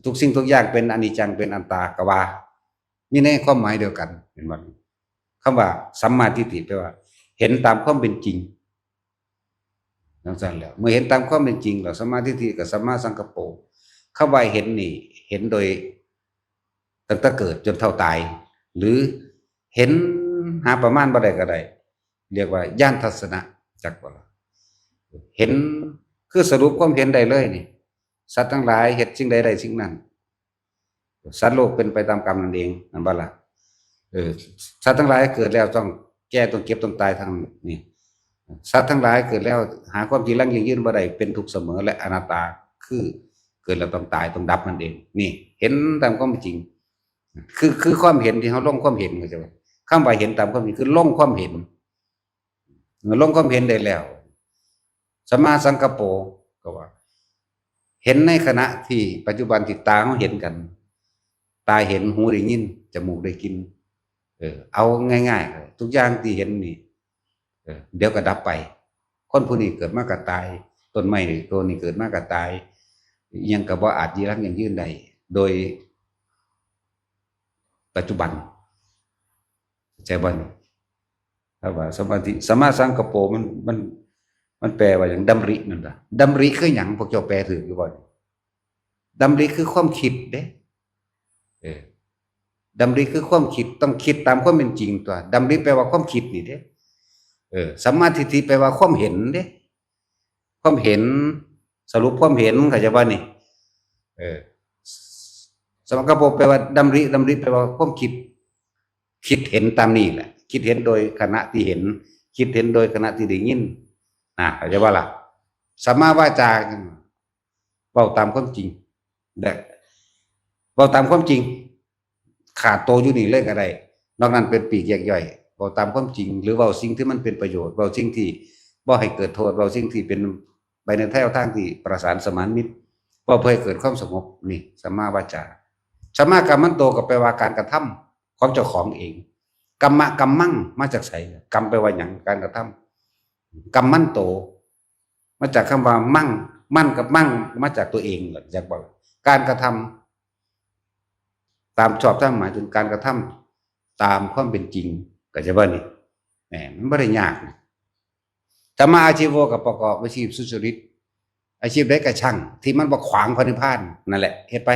ทุกสิ่งทุกอย่างเป็นอนิจจัง เป็นอนัตตา ก็ว่า มีในความหมายเดียวกัน เห็นบ่ คำว่าสัมมาทิฏฐิแปลว่า เห็นตามความเป็นจริง จั่งซั้นแหละ เมื่อเห็นตามความเป็นจริงแล้ว สัมมาทิฏฐิกับสัมมาสังกัปโป คำว่าเห็นนี่ เห็นโดย ตั้งแต่เกิดจนเฒ่าตาย หรือเห็นหาประมาณบ่ได้ก็ได้ เรียกว่าญาณทัศนะ จักบ่ล่ะ เห็น คือสรุปความเห็นได้เลยนี่ สัตว์ทั้งหลายเฮ็ดสิ่งใดได้สิ่งนั้น สัตว์โลกเป็นไปตามกรรมนั่นเอง นั่นบ่ล่ะ เออ สัตว์ทั้งหลายเกิดแล้วต้องแก่ต้องเจ็บต้องตายทั้งนี้ สัตว์ทั้งหลายเกิดแล้วหาความจีรังยั่งยืนบ่ได้ เป็นทุกข์เสมอและอนัตตา คือเกิดแล้วต้องตายต้องดับนั่นเอง นี่ เห็นตามความจริง คือ คือความเห็นที่เฮาลงความเห็น เข้าใจบ่? คำว่าเห็นตามความจริงคือลงความเห็น ลงความเห็นได้แล้ว สัมมาสังกัปโป ก็ว่า เห็นในขณะที่ปัจจุบันที่ตาเฮาเห็นกัน ตาเห็น หูได้ยิน จมูกได้กลิ่น เออ เอาง่ายๆ ทุกอย่างที่เห็นนี่ เออ เดี๋ยวก็ดับไป คนผู้นี้เกิดมาก็ตาย ต้นไม้นี่ ต้นนี้เกิดมาก็ตาย อิหยังก็บ่อาจจีรังยั่งยืนได้ โดยปัจจุบัน เข้าใจบ่นี่? ถ้าว่าสมาธิ สัมมาสังกัปโป มัน มัน มันแปลว่าหยัง ดำรินั่นล่ะ ดำริคือหยัง พวกเจ้าแปลถูกอยู่บ่นี่? ดำริคือความคิดเด้ เออ ดำริคือความคิด ต้องคิดตามความเป็นจริงตั๊ว ดำริแปลว่าความคิดนี่เด้ เออ สัมมาทิฏฐิแปลว่าความเห็นเด้ ความเห็น สรุปความเห็น เข้าใจบ่นี่? เออ สัมมาสังกัปโป แปลว่าดำริ ดำริแปลว่าความคิด คิดเห็นตามนี่แหละ คิดเห็นโดยขณะที่เห็น คิดเห็นโดยขณะที่ได้ยิน นะ เข้าใจบ่ล่ะ? สัมมาวาจา เว้าตามความจริง และ เว้าตามความจริง ขาดโตอยู่นี่เลยก็ได้ นอกนั้นเป็นปลีกแยกย่อย เว้าตามความจริง หรือเว้าสิ่งที่มันเป็นประโยชน์ เว้าสิ่งที่บ่ให้เกิดโทษ เว้าสิ่งที่เป็นไปในแนวทางที่ประสานสมานมิตร เว้าเพื่อให้เกิดความสงบ นี่ สัมมาวาจา สัมมากัมมันโต ก็แปลว่าการกระทำของเจ้าของเอง กัมมะ กัมมัง มาจากไส กัมแปลว่าหยัง การกระทำ กัมมันโต มาจากคำว่ามัง มันกับมัง มาจากตัวเอง จักบ่ การกระทำตามชอบธรรม หมายถึงการกระทำตามความเป็นจริง เข้าใจบ่นี่? แหม มันบ่ได้ยาก สัมมาอาชีโว ก็ประกอบอาชีพสุจริต อาชีพใดก็ช่าง ที่มันบ่ขวางพระนิพพาน นั่นแหละ เฮ็ดไป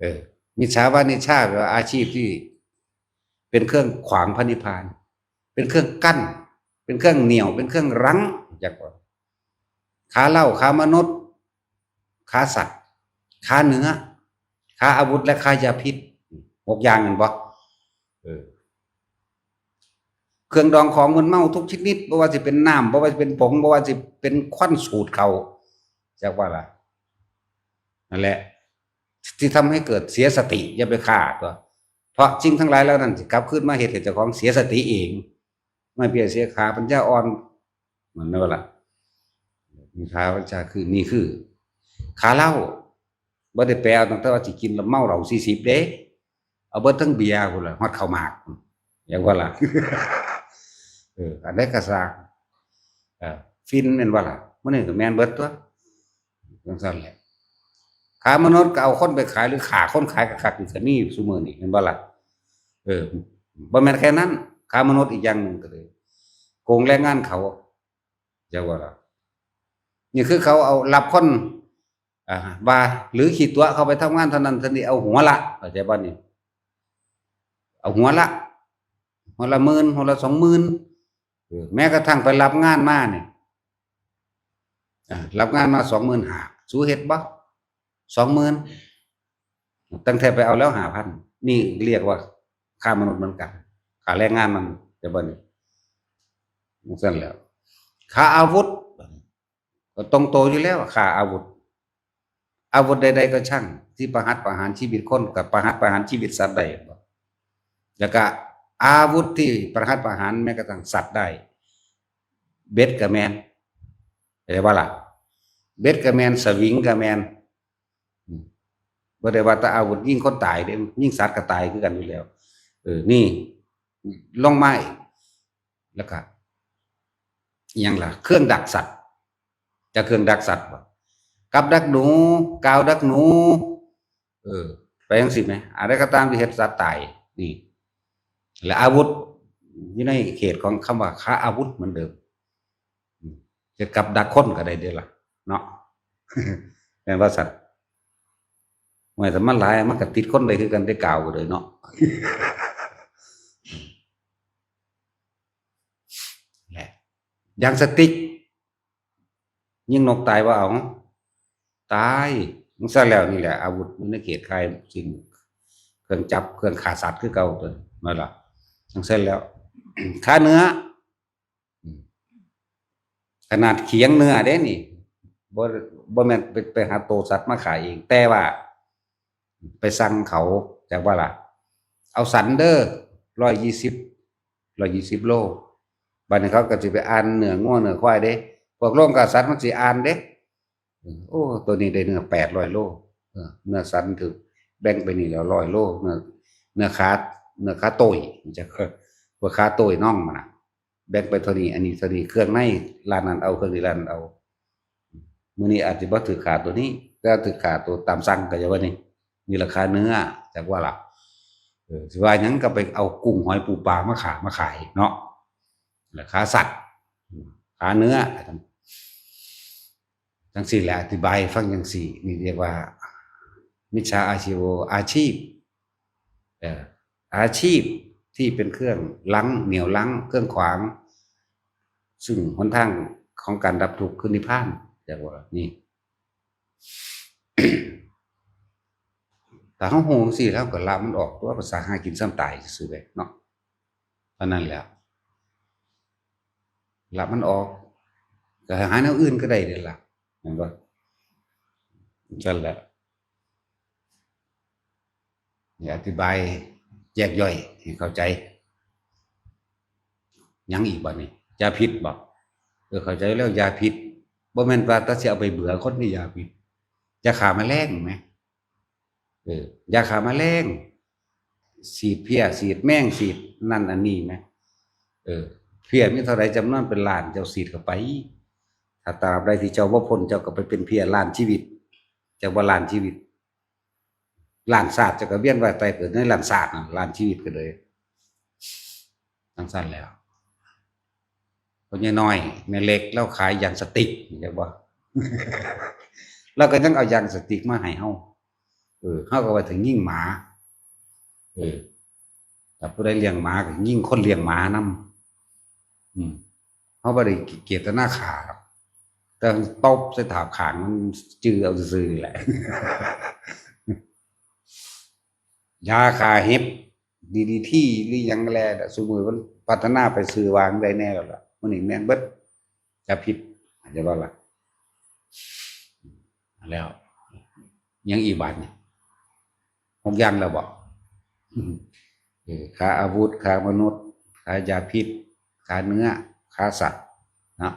เออ มิจฉาวานิจฉา แปลว่าอาชีพที่เป็นเครื่องขวางพระนิพพาน เป็นเครื่องกั้น เป็นเครื่องเหนี่ยว เป็นเครื่องรั้ง จักว่า ขาเหล้า ขามนุษย์ ขาสัตว์ ขาเนื้อ ขาอาวุธ และขายาพิษ หกอย่างแม่นบ่? เออ เครื่องดองของมึนเมาทุกชนิด บ่ว่าสิเป็นน้ำ บ่ว่าสิเป็นผง บ่ว่าสิเป็นควันสูดเข้า จักว่าล่ะ นั่นแหละ ที่ทำให้เกิดเสียสติ อย่าไปฆ่าตั๊ว เพราะสิ่งทั้งหลายเหล่านั้นสิกลับคืนมาเฮ็ดให้เจ้าของเสียสติเอง ไม่เพียรเสียขาปัญญาอ่อน มันนั่นล่ะ มีขาปัญญาคือ นี่คือ ขาเหล้า บ่ได้แปลเอาตั้งแต่ว่าสิกินแล้วเมาเหล้าสี่สิบเด้ เอาเบิดทั้งเบียร์พุ้นล่ะ ฮอดข้าวหมาก จักว่าล่ะ เออ อันใดก็ซ่าง เออ ฝิ่นแม่นบ่ล่ะ มื้อนี้ก็แม่นเบิดตั๊ว จังซั่นแหละ ขามนุษย์ก็เอาคนไปขาย หรือฆ่าคนขายคักๆ นี่ก็มีซุมื้อนี้ แม่นบ่ล่ะ? เออ บ่แม่นแค่นั้น ขามนุษย์อีกอย่างหนึ่งก็เลย โกงแรงงานเขา จักว่าล่ะ นี่คือเขาเอารับคน อ่า ว่า หรือขี้ตั๋วเขาไปทำงานเท่านั้นเท่านี้ เอาหัวละ เข้าใจบ่นี่? เอาหัวละ หัวละหมื่น หัวละสองหมื่น เออ แม้กระทั่งไปรับงานมานี่ อ่า รับงานมาสองหมื่นห้า สูเฮ็ดบ่? สองหมื่น ตั้งแต่ไปเอาแล้วห้าพัน นี่เรียกว่าค้ามนุษย์เหมือนกัน ค้าแรงงานมัน แต่บ่นี่ จังซั่นแหล้ว ค้าอาวุธ ก็ตรงโตอยู่แล้ว ค้าอาวุธ อาวุธใดๆก็ช่าง ที่ประหัตประหารชีวิตคน กับประหัตประหารชีวิตสัตว์ได้บ่ แล้วก็อาวุธที่ประหัตประหารแม้กระทั่งสัตว์ได้ เบ็ดก็แม่น เข้าใจบ่ล่ะ? เบ็ดก็แม่น สวิงก็แม่น อืม บ่ได้ว่าแต่อาวุธยิงคนตายเด้ ยิงสัตว์ก็ตายคือกันอยู่แล้ว เออ นี่ ลงมาอีก แล้วก็ อิหยังล่ะ เครื่องดักสัตว์ จะเครื่องดักสัตว์บ่ กับดักหนู กาวดักหนู เออ ไปจังซี่แหม อะไรก็ตามที่เฮ็ดสัตว์ตาย นี่ และอาวุธ อยู่ในเขตของคำว่าค้าอาวุธเหมือนเดิม อืม เฮ็ดกับดักคนก็ได้เด้ล่ะ เนาะ แม่นว่าซั่น ว่าแต่มันหลายมันก็ติดคนได้คือกันได้กล่าวก็เลยเนาะ แหละ ยางสติ๊ก ยิงนกตายว่าเอา ตาย มันซะแล้วนี่แหละ อาวุธมันในเขตคายสิ่งเครื่องจับเครื่องฆ่าสัตว์คือเก่าตัวนั่นล่ะทั้งเส้นแล้ว ฆ่าเนื้อ ขนาดเขียงเนื้อเด้นี่บ่บ่แม่นไปไปหาโตสัตว์มาขายเอง แต่ว่า ไปสั่งเขาจากว่าล่ะ เอาสันเด้อร้อยยี่สิบร้อยยี่สิบโลบัดนี้เขาก็สิไปอ่านเนื้องัวเนื้อควายเด้พวกโรงฆ่าสัตว์มันสิอ่านเด้ โอ้ตัวนี้ได้เนื้อแปดร้อยโลเออเนื้อสันถือแบ่งไปนี่แล้วร้อยโลเนื้อเนื้อขาเนื้อขาโตยจะเพื่อขาโตยน่องมันนะแบ่งไปเท่านี้อันนี้เท่านี้เครื่องในร้านนั้นเอาเครื่องนี้ร้านนั้นเอามื้อนี้อาจจะบ่ถือขาตัวนี้ก็ถือขาตัวตามสั่งก็จะว่านี่นี่ราคาเนื้อจากว่าล่ะเออสิว่าหยังก็ไปเอากุ้งหอยปูปลามาขามาขายเนาะราคาสัตว์ขาเนื้อ จังสี่แหละอธิบายฟังจังสี่นี่เรียกว่ามิจฉาอาชีโวอาชีพเอ่ออาชีพที่เป็นเครื่องลังเหนี่ยวลังเครื่องขวาง ซึ่งหนทางของการดับทุกข์คือนิพพานเรียกว่านี่แต่เขาโหงสี่แล้วก็ละมันออกตัวภาษาหากินซ้ำตายซื่อเลยเนาะเท่านั้นแหละละมันออกก็หาแนวอื่นก็ได้เด้ล่ะเห็นปะนั่นแหละ นี่อธิบายแยกย่อยให้เข้าใจ ยังอีกบ่นี่ยาพิษบ่เออเข้าใจแล้วยาพิษบ่แม่นว่าแต่สิเอาไปเบื่อคนนี่ยาพิษยาฆ่าแมลงไหมเออยาฆ่าแมลงฉีดเพี้ยฉีดแมงฉีดนั่นอันนี้ไหมเออเพี้ยมีเท่าไรจำนวนเป็นล้านเจ้าฉีดเข้าไป ถ้าตราบใดที่เจ้าบ่พ้นเจ้าก็ไปเป็นเพี้ยล้านชีวิตเจ้าบ่ล้านชีวิต ล้านชาติจะกระเวียนว่ายตายเกิดในล้านชาตินั่นล้านชีวิตก็เลยทั้งสั้นแล้วคนยายน้อยแม่เล็กเล่าขายยางสติ๊กเห็นบ่เราก็ยังเอายางสติ๊กมาให้เฮาเออเฮาก็ว่าถึงยิงหมาเออถ้าผู้ใดเลี้ยงหมาก็ยิงคนเลี้ยงหมานำอืมเฮาบ่ได้เจตนาฆ่าหรอกแต่ตบใส่ถาบข้างมันจื่อเอาซื่อๆแหละ ยาฆ่าเห็บ ดีดีที หรือหยังแลน่ะซุมื้อมันพัฒนาไปซื้อวางได้แน่แล้วล่ะมื้อนี้แม่นเบิดยาพิษอาจจะว่าล่ะแล้วยังอีกบาดนี่หกอย่างแล้วบ่เออฆ่าอาวุธฆ่ามนุษย์ฆ่ายาพิษฆ่าเนื้อฆ่าสัตว์เนาะ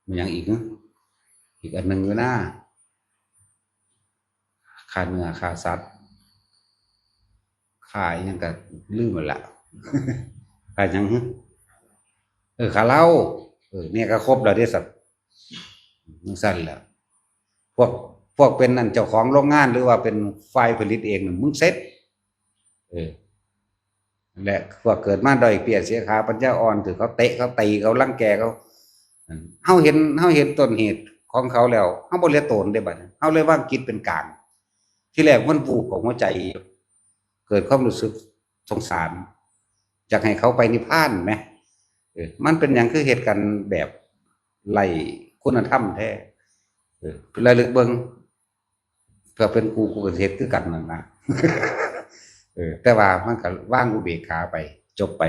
มันยังอีกนะอีกอันหนึ่งอยู่นะ ฆ่าเนื้อฆ่าสัตว์ฆ่าอีหยังก็ลืมหมดละฆ่าหยังหึเออฆ่าเหล้าเออเนี่ยก็ครบแล้วเด้สัตว์มันสั้นแหละพวกพวกเป็นนั่นเจ้าของโรงงานหรือว่าเป็นฝ่ายผลิตเองน่ะมึงเสร็จเออและพวกเกิดมาด้อยเปี้ยเสียขาปัญญาอ่อนถือเขาเตะเขาตีเขารังแกเขาเฮาเห็นเฮาเห็นต้นเหตุของเขาแล้วเฮาบ่เหลือโตนเด้บัดนี้เฮาเลยวางจิตเป็นกลาง ที่แรกมันบูบของหัวใจ เกิดความรู้สึกสงสารอยากให้เขาไปนิพพานไหมเออมันเป็นอย่างคือเหตุการณ์แบบไร้คุณธรรมแท้เออระลึกเบิ่งเพื่อเป็นกูกูก็เหตุคือกันนั่นนะเออแต่ว่ามันก็วางอุเบกขาไป จบไป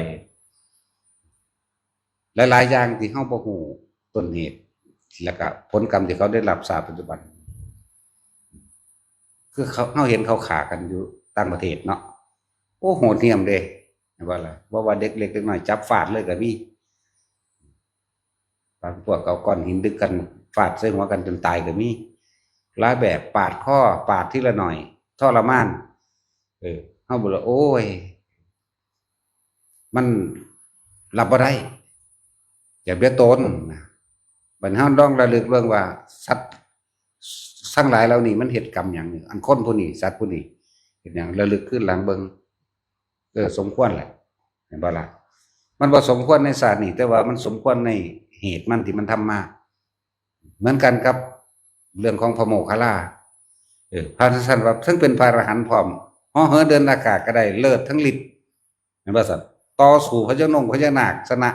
หลายๆอย่างที่เฮาบ่ฮู้ต้นเหตุแล้วก็ผลกรรมที่เขาได้รับชาติปัจจุบัน คือเขาเฮาเห็นเขาฆ่ากันอยู่ต่างประเทศเนาะโอ้โหดเหี้ยมเด้เห็นบ่ล่ะบ่ว่าเด็กเล็กเด็กน้อยจับฟาดเลยก็มีบางพวกเอาก้อนหินดึกกันฟาดใส่หัวกันจนตายก็มีหลายแบบปาดคอปาดทีละหน่อยทรมานเออเฮาบ่ละโอ้ย มันรับบ่ได้อย่าเบียดตนนะบัดเฮาลองระลึกเบิ่งว่าสัตว์ทั้งหลายเหล่านี้มันเฮ็ดกรรมหยังอันคนผู้นี้สัตว์ผู้นี้เฮ็ดหยังระลึกคืนหลังเบิ่งเออสมควรแหละเห็นบ่ล่ะมันบ่สมควรในชาตินี้แต่ว่ามันสมควรในเหตุมันที่มันทำมา เหมือนกันครับเรื่องของพระโมคคัลลา เออ พระท่านว่าทั้งเป็นพระอรหันต์พร้อม เหาะเหินเดินอากาศก็ได้ เลิศทั้งฤทธิ์ เห็นบ่ซั่น ต่อสู้พญานงพญานาคชนะ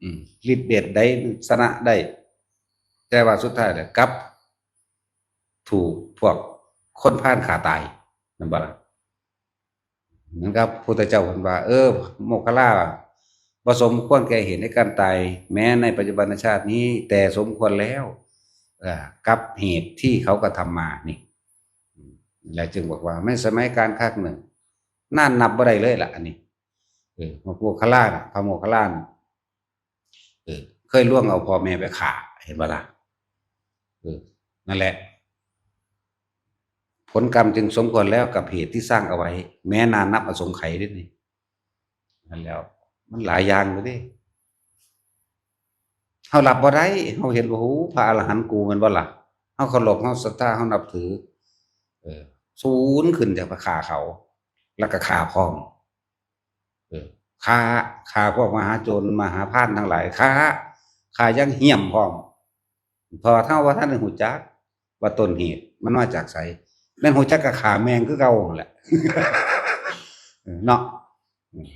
อืม ฤทธิ์เดชใดชนะได้ แต่ว่าสุดท้ายแล้วกลับ ถูกพวกคนพาลฆ่าตาย แม่นบ่ล่ะ เหมือนกับพุทธเจ้าเพิ่นว่า เออ โมคคัลลา บ่สมควรแก่เหตุในการตาย แม้ในปัจจุบันชาตินี้ แต่สมควรแล้ว เอ่อ กับเหตุที่เขากระทำมานี่ แล้วจึงบอกว่า ในสมัยกาลครั้งหนึ่ง นานนับบ่ได้เลยล่ะ อันนี้ เออ โมคคัลลาน่ะ พระโมคคัลลาน่ะ เออ เคยล่วงเอาพ่อแม่ไปฆ่า เห็นบ่ล่ะ เออ นั่นแหละ ผลกรรมจึงสมควรแล้วกับเหตุที่สร้างเอาไว้ แม้นานนับอสงไขยด้วยนี่ นั่นแล้ว มันหลายอย่างเลยเด้ เฮารับบ่ได้ เฮาเห็นว่า โอ้ พระอรหันต์กู แม่นบ่ล่ะ เฮาเคารพ เฮาศรัทธา เฮานับถือ เออ สูนขึ้นจากไปฆ่าเขา แล้วก็ฆ่าพร้อม เออ ฆ่า ฆ่าพวกมหาโจร มหาพาลทั้งหลาย ฆ่า ฆ่าอย่างเหี้ยมพร้อม เพราะว่าเฮาบ่ทันได้ฮู้จักว่าต้นเหตุมันมาจากไส แม่นฮู้จักก็ฆ่าแม่งคือเก่านั่นแหละ เออ เนาะ อืม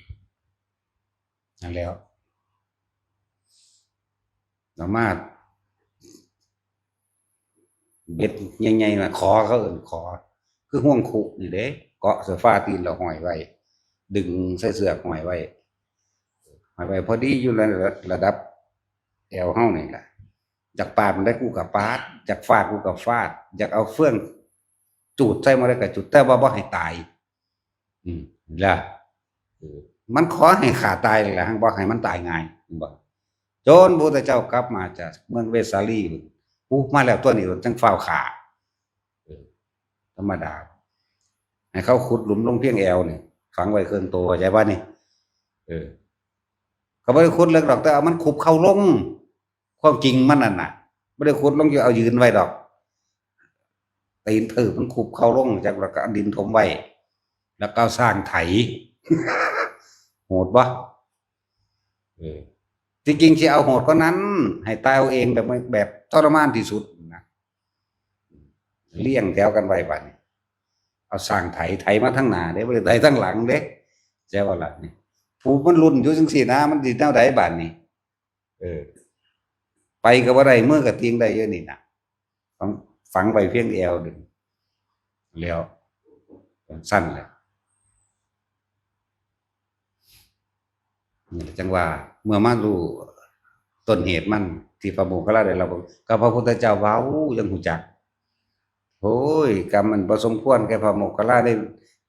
นั่นแล้ว สามารถ เบ็ดใหญ่ๆน่ะ ขอ เขาเอิ้นขอ คือห่วงคุนี่เด้ เกาะใส่ฟ้าตีนแล้วห้อยไว้ ดึงใส่เสื้อห้อยไว้ ห้อยไว้พอดีอยู่ระ ระดับแอวเฮานี่ล่ะ อยากปาดมันได้กูก็ปาด อยากฟาดกูก็ฟาด อยากเอาเฟืองจูดใส่มันได้ก็จูด แต่ว่าบ่ให้ตาย อืม ล่ะ เออ มันขอให้ฆ่าตายนั่นแหละ บ่ให้มันตายง่าย เห็นบ่ จนพระพุทธเจ้ากลับมาจากเมืองเวสาลี อู้ มาแล้วตัวนี้ จั่งฟ้าวฆ่า เออ ธรรมดา ให้เขาขุดหลุมลงเพียงแอวนี่ ฝังไว้เครื่องโต เข้าใจบ่นี่ เออ ก็บ่ได้ขุดเลิกดอก แต่เอามันคุบเข้าลง ความจริงมันนั่นน่ะ บ่ได้ขุดลงจะเอายืนไว้ดอก ตีนถืบมันคุบเข้าลง จักแล้วก็เอาดินถมไว้ แล้วก็เอาช้างไถ โหดบ่ เออ ที่จริงสิเอาโหดกว่านั้น ให้ตายเอาเองแบบ แบบทรมานที่สุดนะ เรียงแถวกันไว้บัดนี้ เอาช้างไถ ไถมาทางหน้าเด้ บ่ได้ไถทางหลังเด้ ใช่บ่ล่ะนี่ ผู้มันลุ้นอยู่จั่งซี้นะ มันสิแนวใดบัดนี้ เออ ไปก็บ่ได้ มือก็ติ่งได้อยู่นี่นะ ฝัง ฝังไปเพียงแอวเดียว แล้ว สั้นแหละ นี่แหละจั่งว่า เมื่อมารู้ต้นเหตุมัน ที่พระโมคคัลลาได้รับ ก็พระพุทธเจ้าเว้ายังฮู้จัก โอ้ย กรรมมันบ่สมควรแก่พระโมคคัลลาใน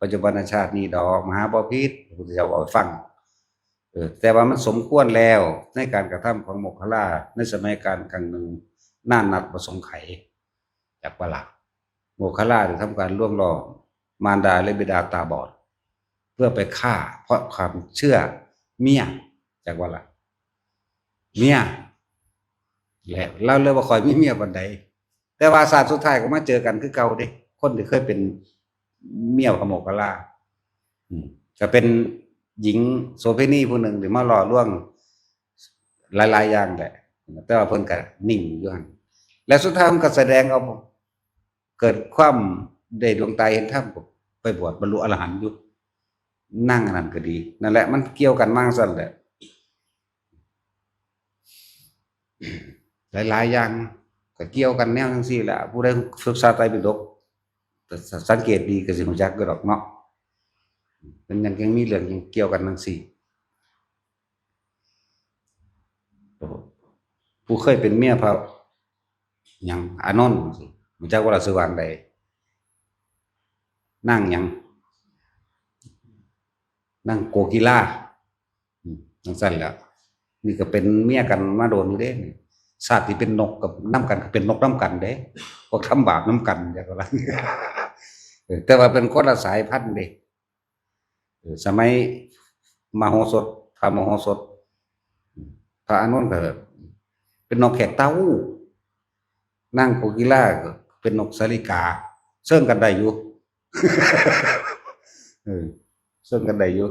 ปัจจุบันชาตินี้ดอก มหาบ่พิตร พระพุทธเจ้าเว้าให้ฟัง เออ แต่ว่ามันสมควรแล้วในการกระทำของโมคคัลลาในสมัยกาลครั้งหนึ่ง นานนับอสงไขย จักบ่ล่ะ โมคคัลลาได้ทำการลวงหลอกมารดาและบิดาตาบอด เพื่อไปฆ่าเพราะความเชื่อเมีย จักบ่ล่ะ เมีย และลาวเลยบ่ค่อยมีเมียปานใด แต่ว่าชาติสุดท้ายก็มาเจอกันคือเก่าเด้ คนที่เคยเป็นเมียพระโมคคัลลา อืม ก็เป็นหญิงโสเภณีผู้หนึ่งที่มาหล่อลวงหลายๆอย่างแหละ แต่ว่าเพิ่นก็นิ่งอยู่หั่น และสุดท้ายมันก็แสดงเอา เกิดความได้ดวงตาเห็นธรรม ก็ไปบวชบรรลุอรหันต์อยู่ นางอันนั้นก็ดี นั่นแหละ มันเกี่ยวกันมาจั่งซั่นแหละ หลายๆอย่างก็เกี่ยวกันแนวจั่งซี้แหละ ผู้ใดศึกษาไตรปิฎก แต่สังเกตดีก็สิฮู้จักอยู่ดอกเนาะ มันยัง ยังมีเรื่องยังเกี่ยวกันจั่งซี้ ผู้เคยเป็นเมียพระหยัง อานนท์ ฮู้จักบ่ล่ะ ชื่อว่าจั่งใด นางหยัง นางโกกีลา อืม จั่งซั่นแหละ นี่ก็เป็นเมียกันมาโดนอยู่เด้ ชาติที่เป็นนกกับนำกันก็เป็นนกนำกันเด้ พวกทำบาปนำกัน จั่งว่า เออ แต่ว่าเป็นคนละสายพันธุ์เด้ เออ สมัยมโหสถ พระมโหสถ พระอานนท์ก็เป็นนกแขกเต้า นางโกกีลาก็เป็นนกสาลิกา เซิ่งกันได้อยู่ เออ เซิ่งกันได้อยู่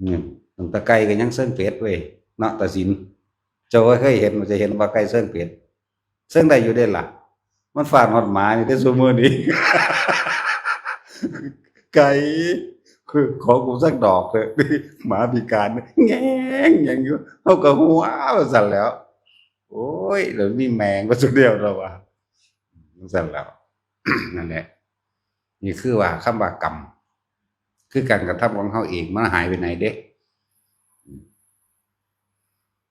อืม ตั้งแต่ไก่ก็ยังเซิ่งเป็ดเว้ย เนาะ ตาสิน เจ้าก็เคยเห็น มันจะเห็นว่าไก่เซิ่งเป็ด เซิ่งได้อยู่เด้ล่ะ มันฟาดฮอดหมานี่เด้ซุมื้อนี้ ไก่ คือขอกูสักดอกเถอะ หมาพิการ แงงแงงอยู่ เฮาก็หัวว่าซั่นแหล้ว โอ้ย แล้วมีแมงว่าซุแนวเนาะว่า ซั่นแหล้ว นั่นแหละ นี่คือว่าคำว่ากรรม คือการกระทำของเฮาเอง มันหายไปไหนเด้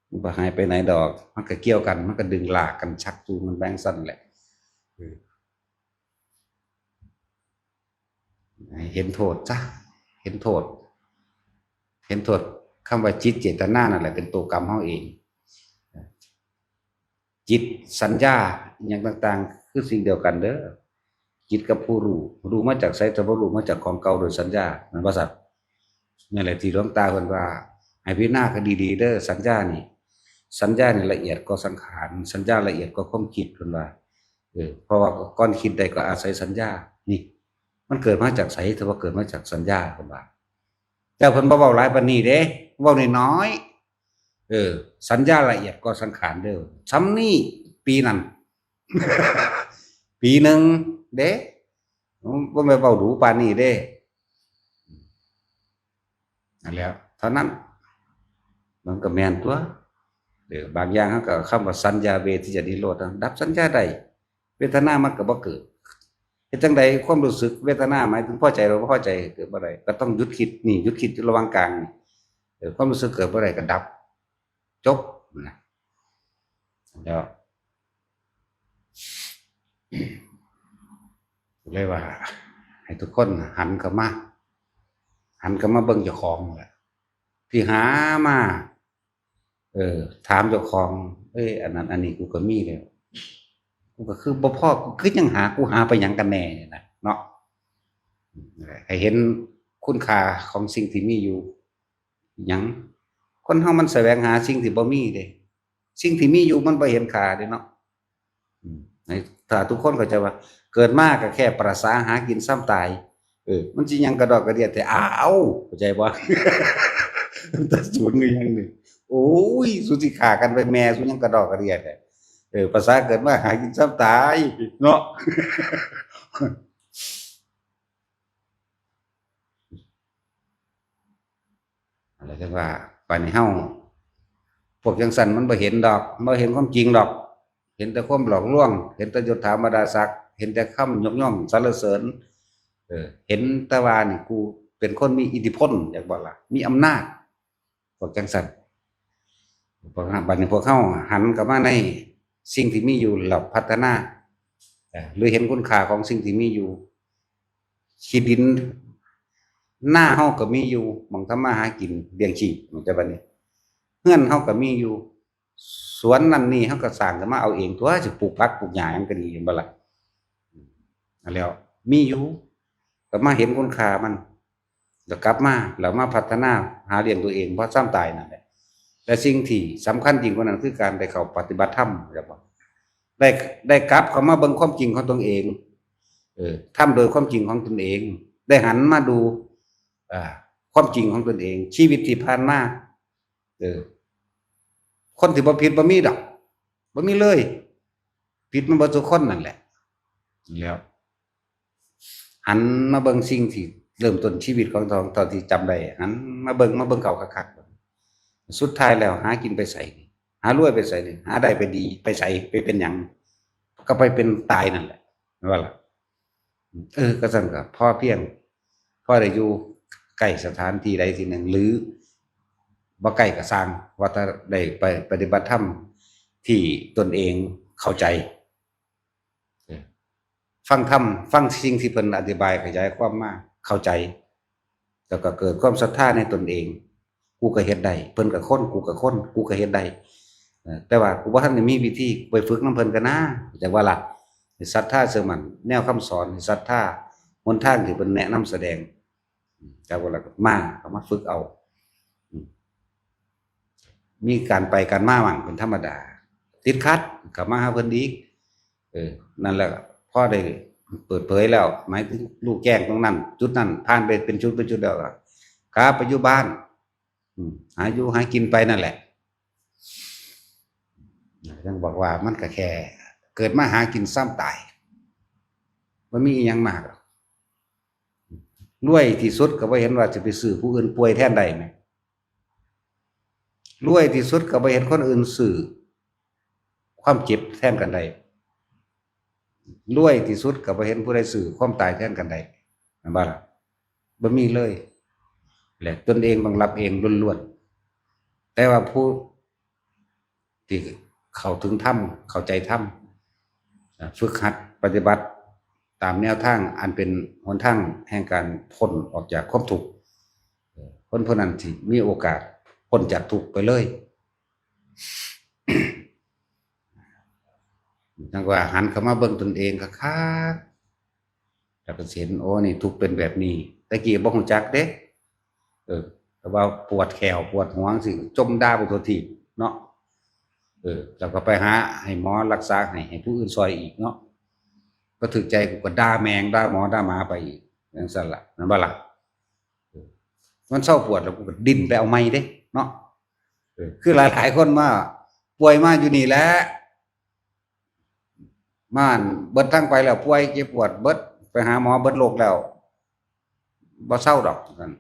มันบ่หายไปไหนดอก มันก็เกี่ยวกัน มันก็ดึงลากกัน ชักจูงกันไปจั่งซั้นแหละ เออ ให้เห็นโทษซะ เห็นโทษ เห็นโทษ คำว่าจิตเจตนานั่นแหละ เป็นตัวกรรมเฮาเอง จิต สัญญา อิหยังต่างๆ คือสิ่งเดียวกันเด้อ จิตกับผู้รู้ รู้มาจากไส แต่บ่รู้มาจากของเก่าโดยสัญญา แม่นบ่ซั้น นั่นแหละที่หลวงตาเพิ่นว่า ให้พิจารณากันดีๆ เด้อ สัญญานี่ สัญญานี่ละเอียดกว่าสังขาร สัญญาละเอียดกว่าความคิด เพิ่นว่า เออ เพราะว่าก่อนคิดได้ก็อาศัยสัญญา นี่ มันเกิดมาจากไส แต่ว่าเกิดมาจากสัญญา เพิ่นว่า แต่เพิ่นบ่เว้าหลายปานนี้เด้ เว้าน้อยๆ เออ สัญญาละเอียดกว่าสังขารเด้อ ส่ำนี้ ปีนั้น ปีหนึ่งเด้ บ่แม่นเว้าดูปานนี้เด้ นั่นแหละ เท่านั้น มันก็แม่นตั๊ว เออ บางอย่างเฮาก็ คำว่าสัญญาเวทยิตานิโรธนะ ดับสัญญาได้ เวทนามันก็บ่เกิด เฮ็ดจั่งใดความรู้สึกเวทนา หมายถึงพอใจหรือบ่พอใจ เกิดบ่ได้ ก็ต้องหยุดคิด นี่ หยุดคิดอยู่ระหว่างกลางนี่ เออ ความรู้สึกเกิดบ่ได้ก็ดับ จบนะ แล้ว เลยว่า ให้ทุกคนหันเข้ามา หันเข้ามาเบิ่งเจ้าของนั่นแหละ ที่หามา เออ ถามเจ้าของ เอ้ย อันนั้นอันนี้กูก็มีแล้ว กูก็คือบ่พอ กูคือยังหา กูหาไปหยังกันแน่เนี่ยนะ เนาะ ให้เห็นคุณค่าของสิ่งที่มีอยู่ หยัง คนเฮามันแสวงหาสิ่งที่บ่มีเด้ สิ่งที่มีอยู่มันบ่เห็นค่าเด้เนาะ อืม ให้ ถ้าทุกคนเข้าใจว่า เกิดมาก็แค่ประสาหากินส่ำตาย เออ มันสิหยังกระดอกกระเดียดแท้ อ้าว เข้าใจบ่ แต่ศูนย์คือหยังนี่ โอ้ย สุสิฆ่ากันไปแม่ สุหยังกระดอกกระเดียดแท้ เออ ประสาเกิดมาหากินส่ำตาย เนาะ อะไรจั่งว่า ปานนี้เฮา พวกจั่งซั้นมันบ่เห็นดอก บ่เห็นความจริงดอก เห็นแต่ความหลอกลวง เห็นแต่ยศถาบรรดาศักดิ์ เห็นแต่คำยกย่องสรรเสริญ เออ เห็นแต่ว่านี่กูเป็นคนมีอิทธิพล อยากบอกล่ะ มีอำนาจ พวกจั่งซั้น พวก บัดนี้พวกเฮาหันกลับมาในสิ่งที่มีอยู่ แล้วพัฒนา เอ่อ หรือเห็นคุณค่าของสิ่งที่มีอยู่ ขี้ดิน นาเฮาก็มีอยู่ หม่องทำมาหากินเลี้ยงชีพ เข้าใจบ่นี่ เฮือนเฮาก็มีอยู่ สวนนั่นนี่เฮาก็สร้างขึ้นมาเอาเองตั๊ว สิปลูกผักปลูกหญ้าหยังก็ดี เห็นบ่ล่ะ อันแล้ว มีอยู่ ก็มาเห็นคุณค่ามัน แล้วกลับมา แล้วมาพัฒนาหาเลี้ยงตัวเอง บ่ส่ำตายนั่นแหละ และสิ่งที่สำคัญยิ่งกว่านั้นคือการได้เข้าปฏิบัติธรรม เข้าใจบ่ ได้ ได้กลับเข้ามาเบิ่งความจริงของตนเอง เออ ทำโดยความจริงของตนเอง ได้หันมาดู อ่า ความจริงของตนเอง ชีวิตที่ผ่านมา เออ คนที่บ่ผิดบ่มีดอก บ่มีเลย ผิดมันเบิดทุกคนนั่นแหละ แล้ว หันมาเบิ่งสิ่งที่เริ่มต้นชีวิตของตน ตอนที่จำได้ หันมาเบิ่ง มาเบิ่งเขาคักๆ สุดท้ายแล้วหากินไปไส หารวยไปไส หาได้ไปดีไปไส ไปเป็นหยัง ก็ไปเป็นตายนั่นแหละ แม่นบ่ล่ะ เออ ก็ซั่นก็พอเพียง พอได้อยู่ใกล้สถานที่ใดที่หนึ่ง หรือบ่ใกล้ก็ซ่าง ว่าถ้าได้ไปปฏิบัติธรรมที่ตนเองเข้าใจ เออ ฟังธรรม ฟังสิ่งที่เพิ่นอธิบายขยายความมา เข้าใจ แล้วก็เกิดความศรัทธาในตนเอง กูก็เฮ็ดได้ เพิ่นก็คน กูก็คน กูก็เฮ็ดได้ เออ แต่ว่ากูบ่ทันได้มีวิธี ไปฝึกนำเพิ่นก็นะ แต่ว่าล่ะ ให้ศรัทธาเชื่อมั่น แนวคำสอน ให้ศรัทธาหนทางที่เพิ่นแนะนำแสดง อืม แต่ว่าล่ะ มา ก็มาฝึกเอา อืม มีการไปการมาบ้างเป็นธรรมดา ติดขัด ก็มาหาเพิ่นอีก เออ นั่นแหละ พอได้เปิดเผยแล้ว หมายถึงรู้แจ้งตรงนั้น จุดนั้น ผ่านไปเป็นจุดเป็นจุดแล้วก็กลับไปอยู่บ้าน อืม หาอยู่หากินไปนั่นแหละ ยังบอกว่ามันก็แค่เกิดมาหากินส่ำตาย มันมีอีหยังมากหรอก รวยที่สุดก็บ่เห็นว่าจะไปซื้อผู้อื่นป่วยแทนได้ไหม รวยที่สุดก็บ่เห็นคนอื่นซื้อความเจ็บแทนกันได้ รวยที่สุดก็บ่เห็นผู้ใดซื้อความตายแทนกันได้ แม่นบ่ล่ะ บ่มีเลย และตนเองต้องรับเองล้วนๆ แต่ว่าผู้ที่เข้าถึงธรรม เข้าใจธรรม อ่า ฝึกหัดปฏิบัติตามแนวทางอันเป็นหนทางแห่งการพ้นออกจากความทุกข์ เอ่อ คนผู้นั้นที่มีโอกาสพ้นจากทุกข์ไปเลย จั่งว่าหันเข้ามาเบิ่งตนเองคักๆ แล้วก็สิเห็น โอ้ นี่ทุกข์เป็นแบบนี้ แต่กี้บ่ฮู้จักเด้ เออ แต่ว่าปวดแข้วปวดหัวจั่งซี้ จ่มด่าไปทั่วทีปเนาะ เออ แล้วก็ไปหาให้หมอรักษาให้ ให้ผู้อื่นซ่อยอีกเนาะ บ่ถืกใจกูก็ด่าแม่งด่าหมอด่าหมาไปอีก จั่งซั้นล่ะ แม่นบ่ล่ะ เออ มันเซาปวดแล้วกูก็ดิ้นไปเอาใหม่เด้เนาะ เออ คือหลายๆคนมาป่วยมาอยู่นี่แหละ มาอันเบิดทางไปแล้ว ป่วยเจ็บปวดเบิด ไปหาหมอเบิดโลกแล้ว บ่เซาดอก ว่าซั่น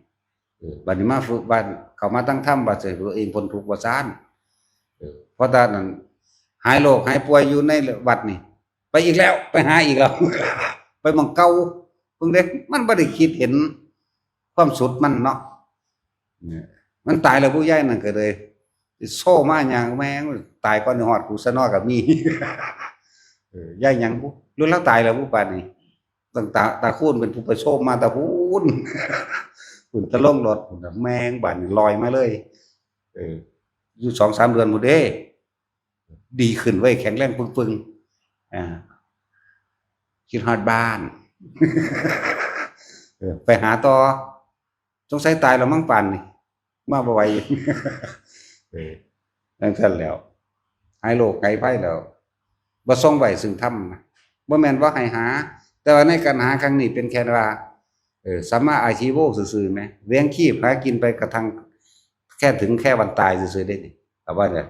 เออ บัดนี้มาฝึก บัดเข้ามาตั้งธรรม บัดสิให้ตัวเองพ้นทุกข์ ว่าซั่น เออ เพราะฉะนั้นหายโรคหายป่วยอยู่ในวัดนี่ ไปอีกแล้ว ไปหาอีกแล้ว ไปหม่องเก่า เบิ่งเด้ มันบ่ได้คิดเห็นความสุดมันเนาะ เนี่ย มันตายแล้วผู้ยายนั่นก็เลย สิโซ่มาหยัง แม่งตายก่อนสิฮอดกูซะเนาะ ก็มี เออ ยายหยังบุ หรือลาวตายแล้วบุ ป่านนี้ ตั้งตา ตาคูณเป็นผู้ไปโซ่มาแต่พู้น พู้น แต่ลงรถพู้นน่ะ แม่งบาดนี้ลอยมาเลย เออ อยู่สองสามเดือนพู้นเด้ ดีขึ้นเว้ย แข็งแรงปึงๆ อ่า คิดฮอดบ้าน เออ ไปหาต่อ สงสัยตายแล้วมั้งป่านนี่ มาบ่ไหว เออ จั่งซั้นแล้ว หายโรคหายภัยแล้ว บ่ส่งไว้ซึ่งธรรมนะ บ่แม่นบ่ให้หา แต่ว่าในการหาครั้งนี้เป็นแค่ว่า เออ สัมมาอาชีโวซื่อๆ แหม เลี้ยงชีพหากินไปกระทั่งแค่ถึงแค่วันตายซื่อๆ เด้นี่ เอาว่าเนี่ย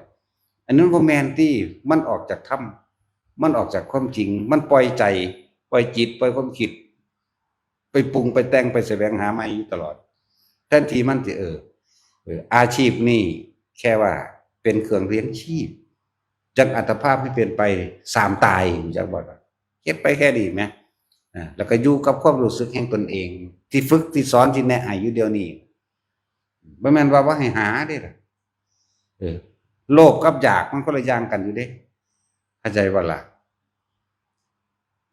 อันนั้นบ่แม่นติ มันออกจากธรรม มันออกจากความจริง มันปล่อยใจ ปล่อยจิต ปล่อยความคิด ไปปรุงไปแต่ง ไปแสวงหาใหม่อยู่ตลอด แทนที่มันสิ เออ เออ อาชีพนี่แค่ว่าเป็นเครื่องเลี้ยงชีพ จั่งอัตภาพให้เป็นไปสามตาย รู้จักบ่ล่ะ เฮ็ดไปแค่นี้แหม อ่า แล้วก็อยู่กับความรู้สึกแห่งตนเอง ที่ฝึก ที่สอน ที่แนะให้อยู่เดี๋ยวนี้ บ่แม่นว่าบ่ให้หาเด้ล่ะ เออ โลภกับอยากมันคนละอย่างกันอยู่เด้ เข้าใจบ่ล่ะ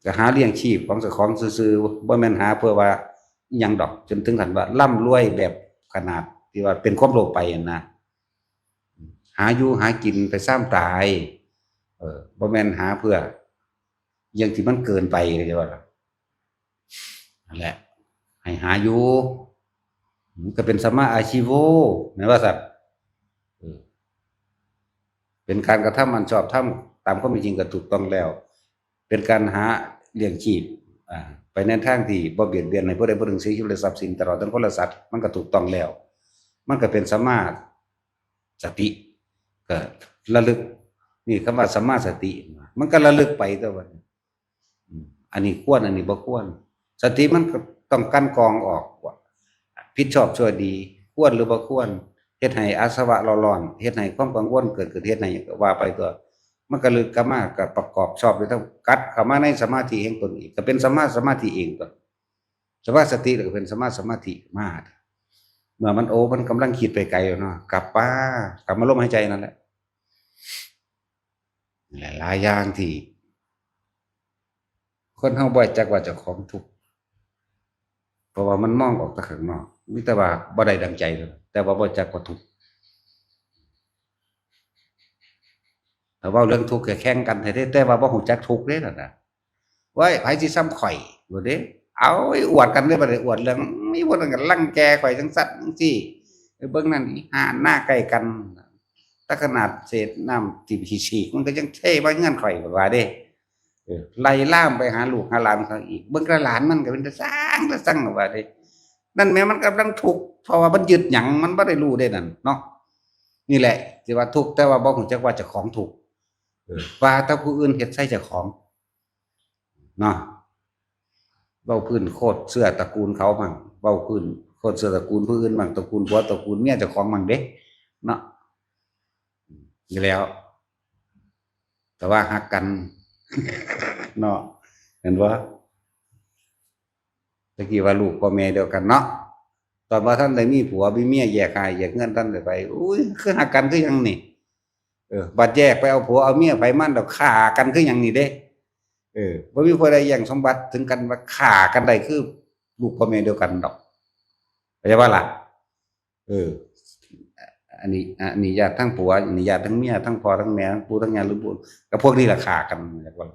ก็หาเลี้ยงชีพของเจ้าของซื่อๆ บ่แม่นหาเพื่อว่าอิหยังดอก จนถึงขั้นว่าร่ำรวยแบบขนาดที่ว่าเป็นความโลภไปหั้นนะ หาอยู่หากินไปซามตาย เออ บ่แม่นหาเพื่ออิหยังที่มันเกินไป เข้าใจบ่ล่ะ นั่นแหละ ให้หาอยู่ มันก็เป็นสัมมาอาชีโว แม่นว่าซั่น เออ เป็นการกระทำอันชอบธรรม ตามความเป็นจริงก็ถูกต้องแล้ว เป็นการหาเลี้ยงชีพ อ่า ไปในทางที่บ่เบียดเบียนให้ผู้ใดผู้หนึ่งเสียชีวิตและทรัพย์สิน ตลอดทั้งคนและสัตว์ มันก็ถูกต้องแล้ว มันก็เป็นสัมมาสติ ก็ระลึก นี่คำว่าสัมมาสติ มันก็ระลึกไปตัวมัน อืม อันนี้ควร อันนี้บ่ควร สติมันก็ต้องกลั่นกรองออกว่า ผิดชอบชั่วดี ควรหรือบ่ควร เฮ็ดให้อาสวะเร่าร้อน เฮ็ดให้ความกังวลเกิดขึ้น เฮ็ดให้หยังก็ว่าไปตัว มันก็เลยกลับมาก็ประกอบชอบด้วยทั้ง กลับเข้ามาในสมาธิแห่งตนอีก ก็เป็นสัมมาสมาธิเองตัว สัมมาสติแล้วก็เป็นสัมมาสมาธิมา เมื่อมัน โอ้ มันกำลังคิดไปไกลแล้วเนาะ กลับมา กลับมาลมหายใจนั่นแหละ หลายๆอย่างที่ คนเฮาบ่จักว่าเจ้าของทุกข์ เพราะว่ามันมองออกแต่ข้างนอก มีแต่ว่าบ่ได้ดังใจเลย แต่ว่าบ่จักว่าทุกข์ ถ้าเว้าเรื่องทุกข์ก็แข่งกันแท้ๆ แต่ว่าบ่ฮู้จักทุกข์เด้นั่นน่ะ เว้ย ไผสิส่ำข่อย ว่าเด้ เอา อวดกันเด้ บัดนี้อวดเรื่อง มีผู้นั้นก็รังแกข่อยจั่งซั้นจั่งซี้ ไปเบิ่งนั่น อีห่าหน้าใกล้กัน แต่ขนาดเศษน้ำที่ฉีกๆ มันก็ยังเทมาเฮือนข่อย ว่าเด้ เออ ไล่ลามไปหาลูกหาหลานเขาอีก เบิ่งแต่หลานมันก็เป็นตาซัง ตาซัง ว่าเด้ นั่นแหมมันกำลังทุกข์ เพราะว่ามันยึดหยัง มันบ่ได้รู้เด้นั่นเนาะ นี่แหละ ที่ว่าทุกข์ แต่ว่าบ่ฮู้จักว่าเจ้าของทุกข์ เออ ว่าแต่ผู้อื่นเฮ็ดใส่เจ้าของ เนาะ เว้าพื้นโคตรเสื้อตระกูลเขามั่ง เว้าพื้นโคตรเสื้อตระกูลผู้อื่นมั่ง ตระกูลผัวตระกูลเมียเจ้าของมั่งเด้ เนาะ อยู่แล้ว แต่ว่าฮักกัน เนาะ เห็นบ่ ตะกี้ว่าลูกพ่อแม่เดียวกันเนาะ ตอนว่าท่านได้มีผัวมีเมียแยกหายแยกเฮือนท่านได้ไป อุ้ย คือฮักกันคือหยังนี่ เออ บัดแยกไปเอาผัวเอาเมียไปมันดอก ฆ่ากันคือหยังนี่เด้ เออ บ่มีผู้ใดแย่งสมบัติถึงกันว่า ฆ่ากันได้คือลูกพ่อแม่เดียวกันดอก เข้าใจบ่ล่ะ เออ อันนี้ อันนี้ญาติทั้งผัว อันนี้ญาติทั้งเมีย ทั้งพ่อทั้งแม่ ทั้งปู่ทั้งย่า หรือบุญ กับพวกนี้ล่ะฆ่ากัน เรียกว่า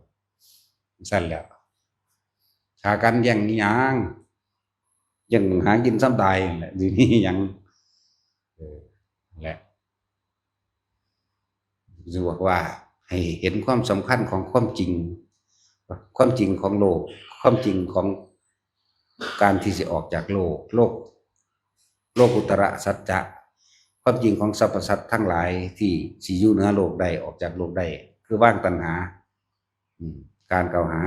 ซั่นแหล้ว ฆ่ากันแย่งอิหยัง แย่งหากินส่ำตายนั่นแหละ สิมีหยัง เออ นั่นแหละ จะบอกว่าให้เห็นความสำคัญของความจริง ความจริงของโลก ความจริงของการที่สิออกจากโลก โลก โลกุตระสัจจะ ความจริงของสรรพสัตว์ทั้งหลายที่สิอยู่เหนือโลกได้ ออกจากโลกได้ คือวางตัณหา อืม การกล่าวหา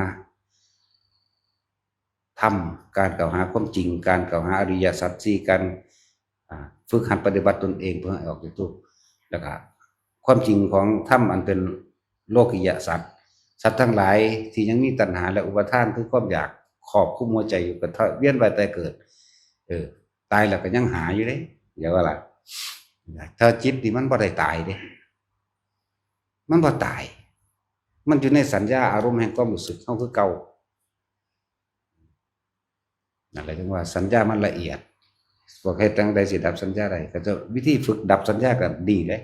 ธรรม การกล่าวหาความจริง การกล่าวหาอริยสัจสี่ การ อ่า ฝึกหัดปฏิบัติตนเองเพื่อให้ออกจากทุกข์ แล้วก็ความจริงของธรรมอันเป็นโลกิยสัจ สัตว์ทั้งหลายที่ยังมีตัณหาและอุปาทานคือความอยากครอบคุมหัวใจอยู่ ก็เวียนว่ายตายเกิด เออ ตายแล้วก็ยังหาอยู่เด้ อย่าว่าล่ะ ถ้าจิตนี่มันบ่ได้ตายเด้ มันบ่ตาย มันอยู่ในสัญญาอารมณ์แห่งความรู้สึกเฮาคือเก่า นั่นแหละถึงว่าสัญญามันละเอียด พวกเฮ็ดจั่งใดสิดับสัญญาได้ ก็จะวิธีฝึกดับสัญญาก็ดีเลย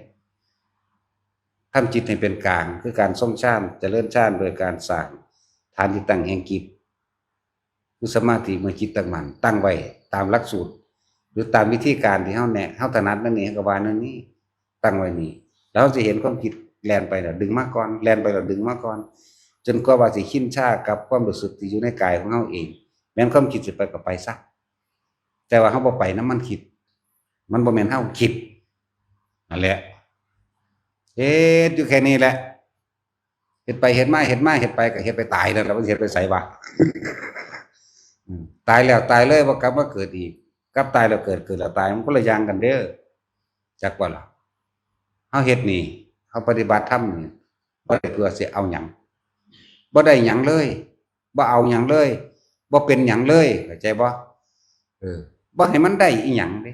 ทำจิตให้เป็นกลาง คือการทรงฌาน เจริญฌานโดยการสร้างฐานที่ตั้งแห่งจิต คือสมาธิเมื่อจิตตั้งมั่น ตั้งไว้ตามหลักสูตร หรือตามวิธีการที่เฮาแนะ เฮาถนัดนั่นนี่ เฮาก็ว่านั่นนี่ ตั้งไว้นี่ แล้วเฮาสิเห็นความคิดแล่นไปแล้วดึงมาก่อน แล่นไปแล้วดึงมาก่อน จนกว่าว่าสิชินชากับความรู้สึกที่อยู่ในกายของเฮาเอง แม่นความคิดสิไปก็ไปซะ แต่ว่าเฮาบ่ไปนำมันคิด มันบ่แม่นเฮาคิด นั่นแหละ เฮ็ดอยู่แค่นี้แหละ เฮ็ดไปเฮ็ดมา เฮ็ดมาเฮ็ดไปก็เฮ็ดไปตายนั่นแหละ มันสิเฮ็ดไปไสวะ อืม ตายแล้วตายเลย บ่กลับมาเกิดอีก กับตายแล้วเกิด เกิดแล้วตาย มันคนละอย่างกันเด้อ จักบ่ล่ะ เฮาเฮ็ดนี่ เฮาปฏิบัติธรรมนี่ บ่ได้เพื่อสิเอาหยัง บ่ได้หยังเลย บ่เอาหยังเลย บ่เป็นหยังเลย เข้าใจบ่ เออ บ่ให้มันได้อีหยังเด้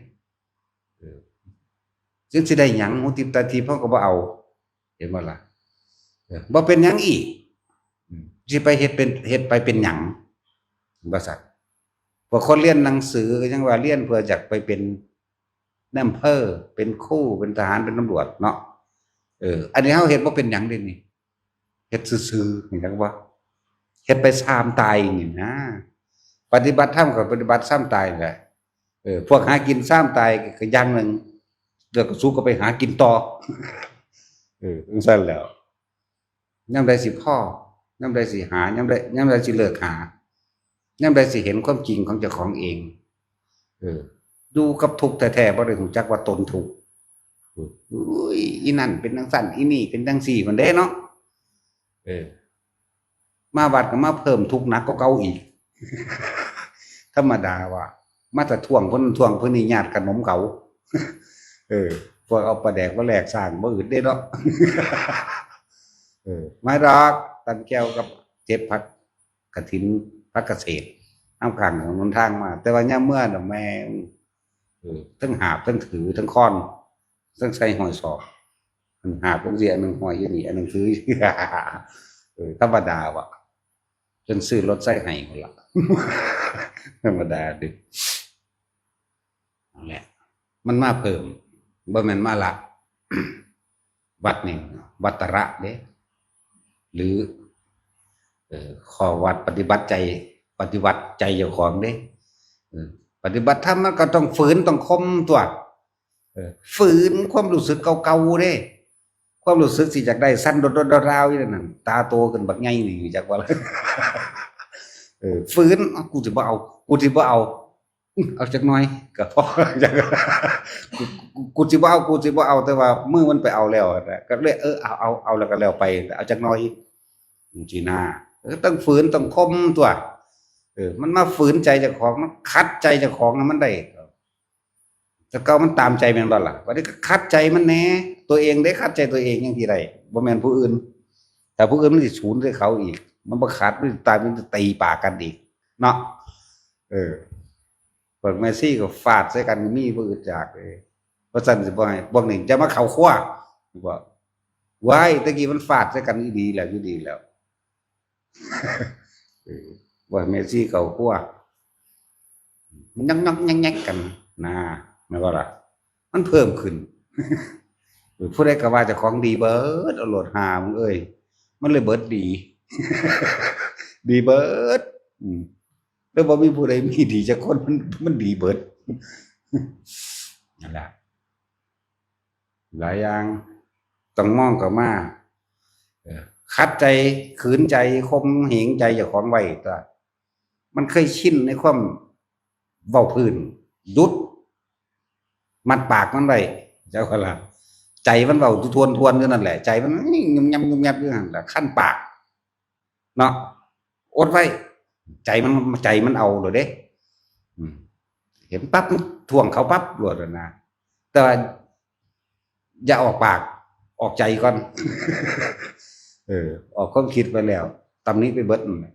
เออ จึงสิได้หยัง หูทิพย์ตาทิพย์เฮาก็บ่เอา เห็นบ่ล่ะ เออ บ่เป็นหยังอีก อืม สิไปเฮ็ดเป็น เฮ็ดไปเป็นหยัง บ่ซั่น พวกคนเรียนหนังสือก็ยังว่าเรียนเพื่ออยากไปเป็นนายอำเภอ เป็นครู เป็นทหาร เป็นตำรวจเนาะ เออ อันนี้เฮาเฮ็ดบ่เป็นหยังเด้นี่ เฮ็ดซื่อๆ นี่จักว่า เฮ็ดไปซ่ามตายนี่นะ ปฏิบัติธรรมก็ปฏิบัติซ่ามตายแหละ เออ พวกหากินซ่ามตายก็อย่างหนึ่ง แล้วก็สู้ก็ไปหากินต่อ เออ จั่งซั่นแหล้ว ยามใดสิพอ ยามใดสิหา ยามใด ยามใดสิเลิกหา ยามใดสิเห็นความจริงของเจ้าของเอง เออ อยู่กับทุกข์แท้ๆ บ่ได้รู้จักว่าตนทุกข์ เออ อุ้ย อีนั่นเป็นจั่งซั่น อีนี่เป็นจั่งซี่ มันเด้เนาะ เออ มาวัดก็มาเพิ่มทุกข์หนักกว่าเก่าอีก ธรรมดาว่า มาแต่ทวงคนนั้นทวงคนนี้ ญาติขนมเขา เออ พวกเอาปลาแดกมาแลกสร้างบ่อื่นเด้เนาะ เออ มาดอก ตำแจ่วกับเก็บผักกระถิน ผักเกษตร นำข้างถนนทางมา แต่ว่ายามเมือน่ะแม่ง เออ ทั้งหาบ ทั้งถือ ทั้งค้อน ทั้งใส่ห้อยศอก อันหาบลงสิ อันหนึ่งห้อยอยู่นี่ อันหนึ่งถือ เออ ธรรมดาว่ะ จนซื้อรถไถให้พุ่นล่ะ ธรรมดาเด้ นั่นแหละ มันมาเพิ่ม บ่แม่นมาละ วัดนี่ วัตระเด้ หรือ เอ่อ ข้อวัดปฏิบัติใจ ปฏิบัติใจเจ้าของเด้ เออ ปฏิบัติธรรมมันก็ต้องฝืน ต้องข่มตั๊ว เออ ฝืนความรู้สึกเก่าๆเด้ ความรู้สึกสิอยากได้สั่นโดดๆๆๆอยู่นั่นน่ะ ตาโตขึ้นบักใหญ่นี่ จักว่า เออ ฝืน "เอ้า กูสิบ่เอา กูสิบ่เอา อื้อ เอาจักหน่อยก็พอ กู กู กูสิบ่เอา กูสิบ่เอา" แต่ว่ามือมันไปเอาแล้วนะ ก็เลย เออ เอา เอา เอาแล้วก็แล้วไป เอาจักหน่อย จั่งซี้นะ เออ ต้องฝืน ต้องข่มตั๊ว เออ มันมาฝืนใจเจ้าของ มันขัดใจเจ้าของนะมันได้ แต่เก่ามันตามใจแม่นบ่ล่ะ บัดนี้ก็ขัดใจมันแหน่ ตัวเองได้ขัดใจตัวเองยังสิได้ บ่แม่นผู้อื่น แต่ผู้อื่นมันสิสูนใส่เขาอีก มันบ่ขัด มันสิตาย มันสิตีปากกันอีก เนาะ เออ พวกแม่ชีก็ฟาดใส่กัน มีบ่อึดอยากเลย เพราะฉะนั้นสิบ่ให้ พวกนี้จะมาเข้าครัว บอก ว้าย ตะกี้มันฟาดใส่กันอีดีแล้ว อยู่ดีแล้ว เออ ว่าแม่ชีเข้าครัว มันยังๆๆๆกัน นะ แม่นบ่ล่ะ มันเพิ่มขึ้น เออ ผู้ใดก็ว่าเจ้าของดีเบิด เอาโลดหามึงเอ้ย มันเลยเบิดดี ดีเบิด อืม แล้วบ่มีผู้ใดมีดีจักคน มัน มันดีเบิด นั่นแหละ หลายอย่าง ต้องมองเข้ามา เออ ขัดใจ ขืนใจ ข่มเหงใจเจ้าของไว้ตัว มันเคยชินในความเว้าพื้น หยุด มัดปากมันไว้ เจ้าก็ละ ใจมันเว้าทวนๆอยู่นั่นแหละ ใจมันงุมยำงุมยับอยู่นั่นแหละ คันปาก เนาะ อดไว้ ใจมัน ใจมันเอาเลยเด้ อืม เห็นปั๊บ มันท่วงเขาปั๊บโลดนะ แต่ว่า อย่าออกปาก ออกใจก่อน เออ ออกความคิดไปแล้ว ตำหนิไปเบิดนั่นแหละ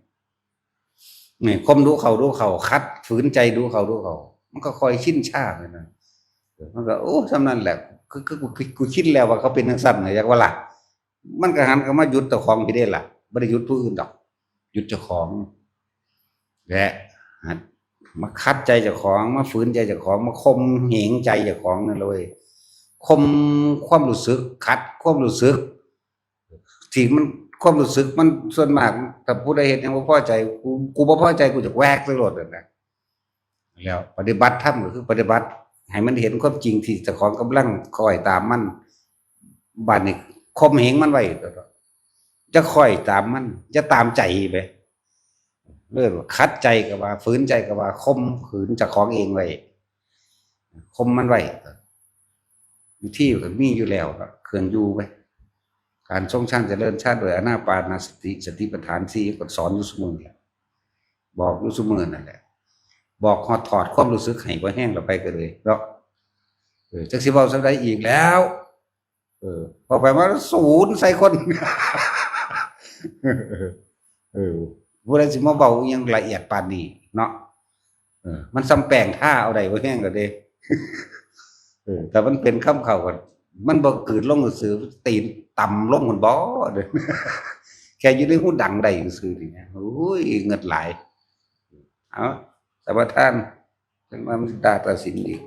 นี่ ข่มดูเขาดูเขา ขัด ฝืนใจดูเขาดูเขา มันก็ค่อยชินชาไปนะ เออ มันก็ โอ้ ส่ำนั้นแหละ คือ คือ กู กู กูชินแล้วว่าเขาเป็นจังซั่นน่ะ อยากว่าล่ะ มันก็หันเข้ามาหยุดเจ้าของพี้เด้ล่ะ บ่ได้หยุดผู้อื่นดอก หยุดเจ้าของ และหัดมาขัดใจเจ้าของ มาฝืนใจเจ้าของ มาข่มเหงใจเจ้าของนั่นเลย ข่มความรู้สึก ขัดความรู้สึก ที่มัน ความรู้สึกมันส่วนมาก ถ้าผู้ใดเฮ็ดหยังบ่พอใจ กู กูบ่พอใจ กูจะแวกใส่โลดนั่นนะ แล้วปฏิบัติธรรมก็คือปฏิบัติให้มันเห็นความจริงที่เจ้าของกำลังคอยตามมัน บาดนี้ข่มเหงมันไว้ จะคอยตามมัน จะตามใจไป เลิกขัดใจก็ว่า ฝืนใจก็ว่า ข่มขืนเจ้าของเองไว้ ข่มมันไว้ วิธีก็มีอยู่แล้ว เครื่องอยู่ไว้ การทรงฌานเจริญฌานโดยอานาปานสติ สติปัฏฐานสี่ ก็สอนอยู่เสมอแหละ บอกอยู่เสมอนั่นแหละ บอกฮอดถอดความรู้สึกให้บ่แห้งละไปก็เลยเนาะ เออ จักสิเว้าซำใดอีกแล้ว เออ พอไปมาศูนย์ใส่คน เออ ผู้ใดสิมาเว้าอิหยังละเอียดปานนี้เนาะ เออ มันส่ำแป้งทาเอาได้บ่แห้งก็เด้ เออ แต่มันเป็นคำเขาก็ มันบ่กลืนลงซื่อ ตีนต่ำลงมันบ่ แค่อยู่ในหูดังได้ซื่อนี่นะ โอ้ย เงิดหลาย เอา สมาทาน จังว่ามันด่าตัดสินอีก